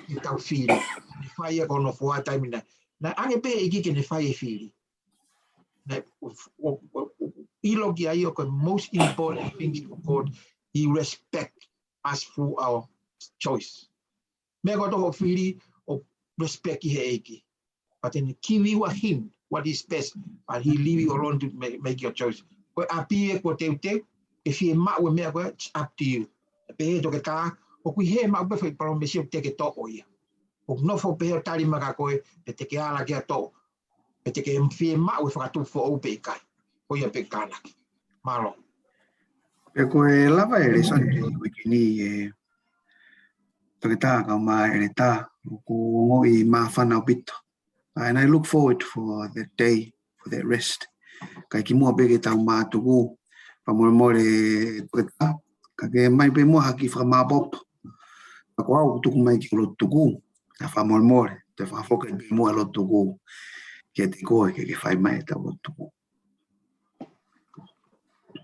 ʻetau fili. Ne fai ia ko hono foha taimi na. Naʻe ʻange pē he ʻEiki ke ne fai e fili. Naʻe, ʻo, ʻo, ʻo, ʻo, ʻilo ki ai ʻoku ko e most important things for God, he respect us through our choice. Meʻa ko ē hoʻo fili ʻo respect ki he ʻEiki. But then give you a hint what is best, but he leave you alone to make, make your choice. Ko e ʻapi ē kuo teuteu, ke fiemaʻu e meʻa ko ē, it's up to you. Pehē ʻe he toketā, ʻoku ʻi hē maʻu pē foʻi palōmesi ʻoku te ke toʻo ia. ʻOku nofo pē ʻo tali mai kia koe, pe te ke ala ke toʻo, pe te ke fiemaʻu e fakatupu foʻou pe ʻikai. Ko ia pē kānaki. Mālō. Pea ko e lava e lēsoni ko eni ʻe Toketā kae ʻumaʻā ʻEletā, ʻoku ou ongoʻi māfana ʻaupito. And I look forward for that day, for that rest. Kae kimuʻa pē ke tau mātuku, fakamolemole Toketā, ka ke ʻomai pē muʻa ha kiʻi fakamāopoopo. Ka ko au ʻoku tuku mai ke lotu tuku, ka fakamolemole, te u fakafoki pē muʻa e lotu tuku kiate koe ke ke fai mai ʻetau lotu tuku.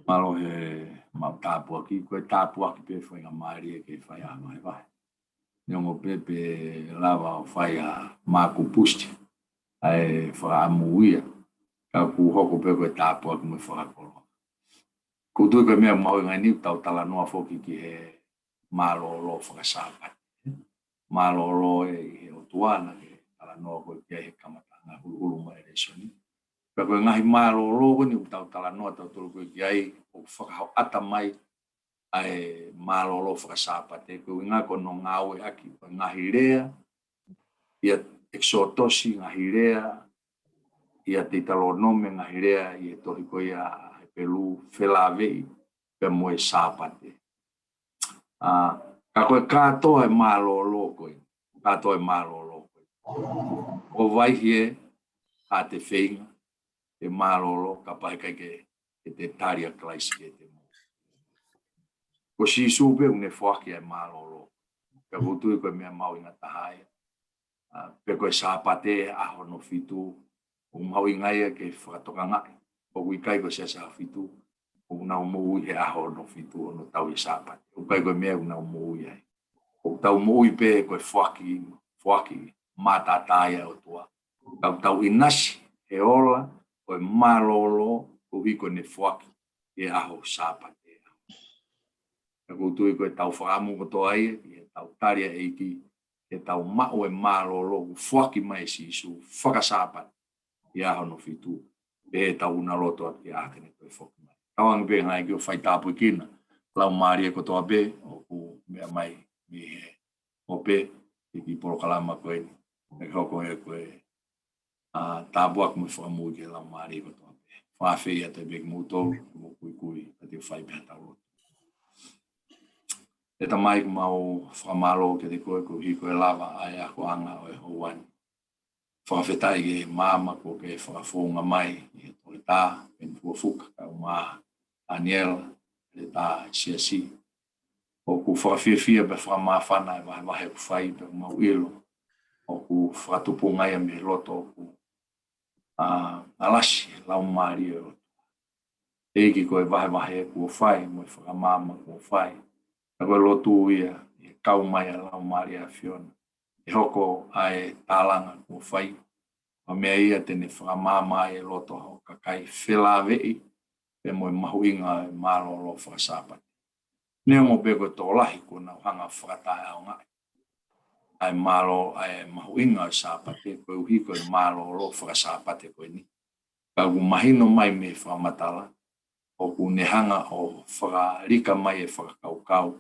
Mālō he maʻu tāpuaki, ko e tāpuaki pē faingamālie ke fai ʻa e vahevahe. Neongo pē pe lava ʻo fai ʻa Maku Pusti ʻa e fakaʻamu ia, ka ʻoku hoko pē ko e tāpuaki mo e fakakoloa. ʻOku ou tui ko e meʻa mahuʻinga eni ʻoku tau talanoa foki ki he mālōlō fakasāpate. Mālōlō ē ʻi he ʻOtua naʻa ke talanoa ko ē ki ai he kamataʻanga huluhulu mai e lēsoni. Pea ko e ngaahi mālōlō ko eni ʻoku tau talanoa tautolu ko ē ki ai ʻoku fakahoʻata mai ʻa e mālōlō fakasāpate, ko e ʻuhinga ko hono ngāueʻaki ko e ngaahi lea ʻia ʻEkisotosi, ngaahi lea ʻia Teutalōnome, ngaahi lea ʻi he tohi ko ia ʻa Hepelū, felāveʻi pea mo e Sāpate. ʻA, ka ko e kātoa e mālōlō ko ē, kātoa e mālōlō ko ē, ʻoku vaihi ē ʻa e feinga e mālōlō kapau he ʻikai ke, ke te tali ʻa Kalaisi ke te mo. Ko Sīsū pē ʻoku ne foaki ʻa e mālōlō. Pea ʻoku ou tui ko e meʻa mahuʻinga taha ia. ʻA, pe ko e Sāpate ʻaho hono fitu, ʻoku mahuʻinga ia ke fakatokangaʻi ʻoku ʻikai ko e siasi ʻAhofitu ʻoku nau moʻui he ʻaho hono fitu ʻo nau tauhi e Sāpate. ʻOku ʻikai ko e meʻa ʻoku nau moʻui ai. ʻOku tau moʻui pē ko e foaki, foaki mātaʻatā ia ʻa e ʻOtua. Tau, tau ʻinasi he ola ʻo e mālōlō koeʻuhi ko ʻene foaki e ʻaho Sāpate. Ka ʻoku ou tui ko e tau fakaʻamu kotoa ia, ʻi he tau tali ʻa e ʻEiki, ke tau maʻu e mālōlō ʻoku foaki mai ʻe Sīsū fakasāpate ʻi he ʻaho hono fitu, pea tau ʻuna loto atu ki he ʻaho te ne toe foki mai. Tauange pē ngaahi ʻEiki ʻo fai tāpuekina laumālie kotoa pē ʻoku meʻa mai mei he ope, ʻi he kiʻi polokalama ko eni. Ke hoko ē ko e, ʻa, tāpuaki mo e fakamoʻui ki he laumālie kotoa pē. Fakaafeʻi atu pē kimoutolu, ke mou kuikui, ka te u fai pē ha tau lotu. ʻE Tamai, ʻoku mau fakamālō kiate koe koeʻuhi ko e lava ʻa e akoʻanga ʻo e houa ni. Fakafetaʻi ki he maama kuo ke fakafounga mai ʻi he Toketā Peni Fuafuka kae ʻumaʻā ʻAniela, ʻEletā, e siasi. ʻOku fakafiefia pea fakamāfana e vahevahe ʻoku fai pea mau ʻilo ʻoku fakatupunga ia mei he loto ʻoku, ʻa, ʻalasi e laumālie ʻo e ʻOtua. ʻEiki, ko e vahevahe kuo fai mo e fakamaama kuo fai, ka ko e lotu ia ʻe kau mai ʻa e Laumālie ʻa e ʻAfiona ʻe hoko ʻa e tālanga kuo fai, ʻa e meʻa ia te ne fakamaama ai e loto ʻo e kakai, felāveʻi pea mo e mahuʻinga ʻo e mālōlō fakasāpate. Neongo pē ko e tokolahi kuo nau hanga ʻo fakataʻeʻaongaʻi, ʻa e mālō, ʻa e mahuʻinga ʻo e Sāpate, koeʻuhi ko e mālōlō faka-Sāpate ko eni. Ka ʻoku mahino mai mei he fakamatala, ʻoku ne hanga ʻo fakalika mai e fakakaukau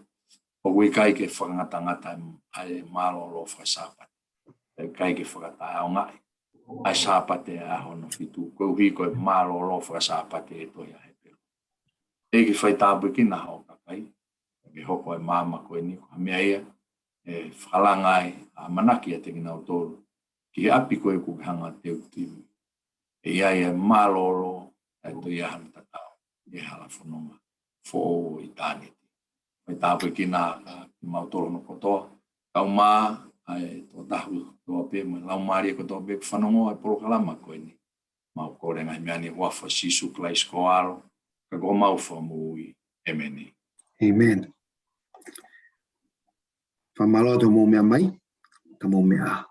ʻoku ʻikai ke fakangatangata ʻa e mālōlō faka-Sāpate. ʻIkai ke fakataʻeʻaongaʻi ʻa e Sāpate ʻa hono fitu, koeʻuhi ko e mālōlō faka-Sāpate e tohi ʻa Hepelū. ʻEiki, fai tāpuekina hoʻo kakai, ke hoko e māmani ko eni ko ha meʻa ia ʻe fakalanga ai ʻa e ʻamanaki ʻiate kinautolu ki he ʻapi ko ē ʻoku ke hanga ʻo teuteu. ʻE ʻi ai e mālōlō, ʻe toe ʻi ai hano tatau ʻi he hala fononga foʻou ʻo ʻitāniti. Fai tāpuekina ʻa kimautolu hono kotoa, kae ʻumaʻā ʻa e tokotaha kotoa pē, mo e laumālie kotoa pē ʻoku fanongo ʻa e polokalama ko eni. Mau kole ngaahi meʻa ni ʻi he huafa ʻo Sīsū Kalaisi ko ho ʻAlo, ka ko homau Fakamoʻui. ʻĒmeni. ʻĒmeni. Fakamālō atu hoʻomou meʻa mai, ka mou meʻa ā.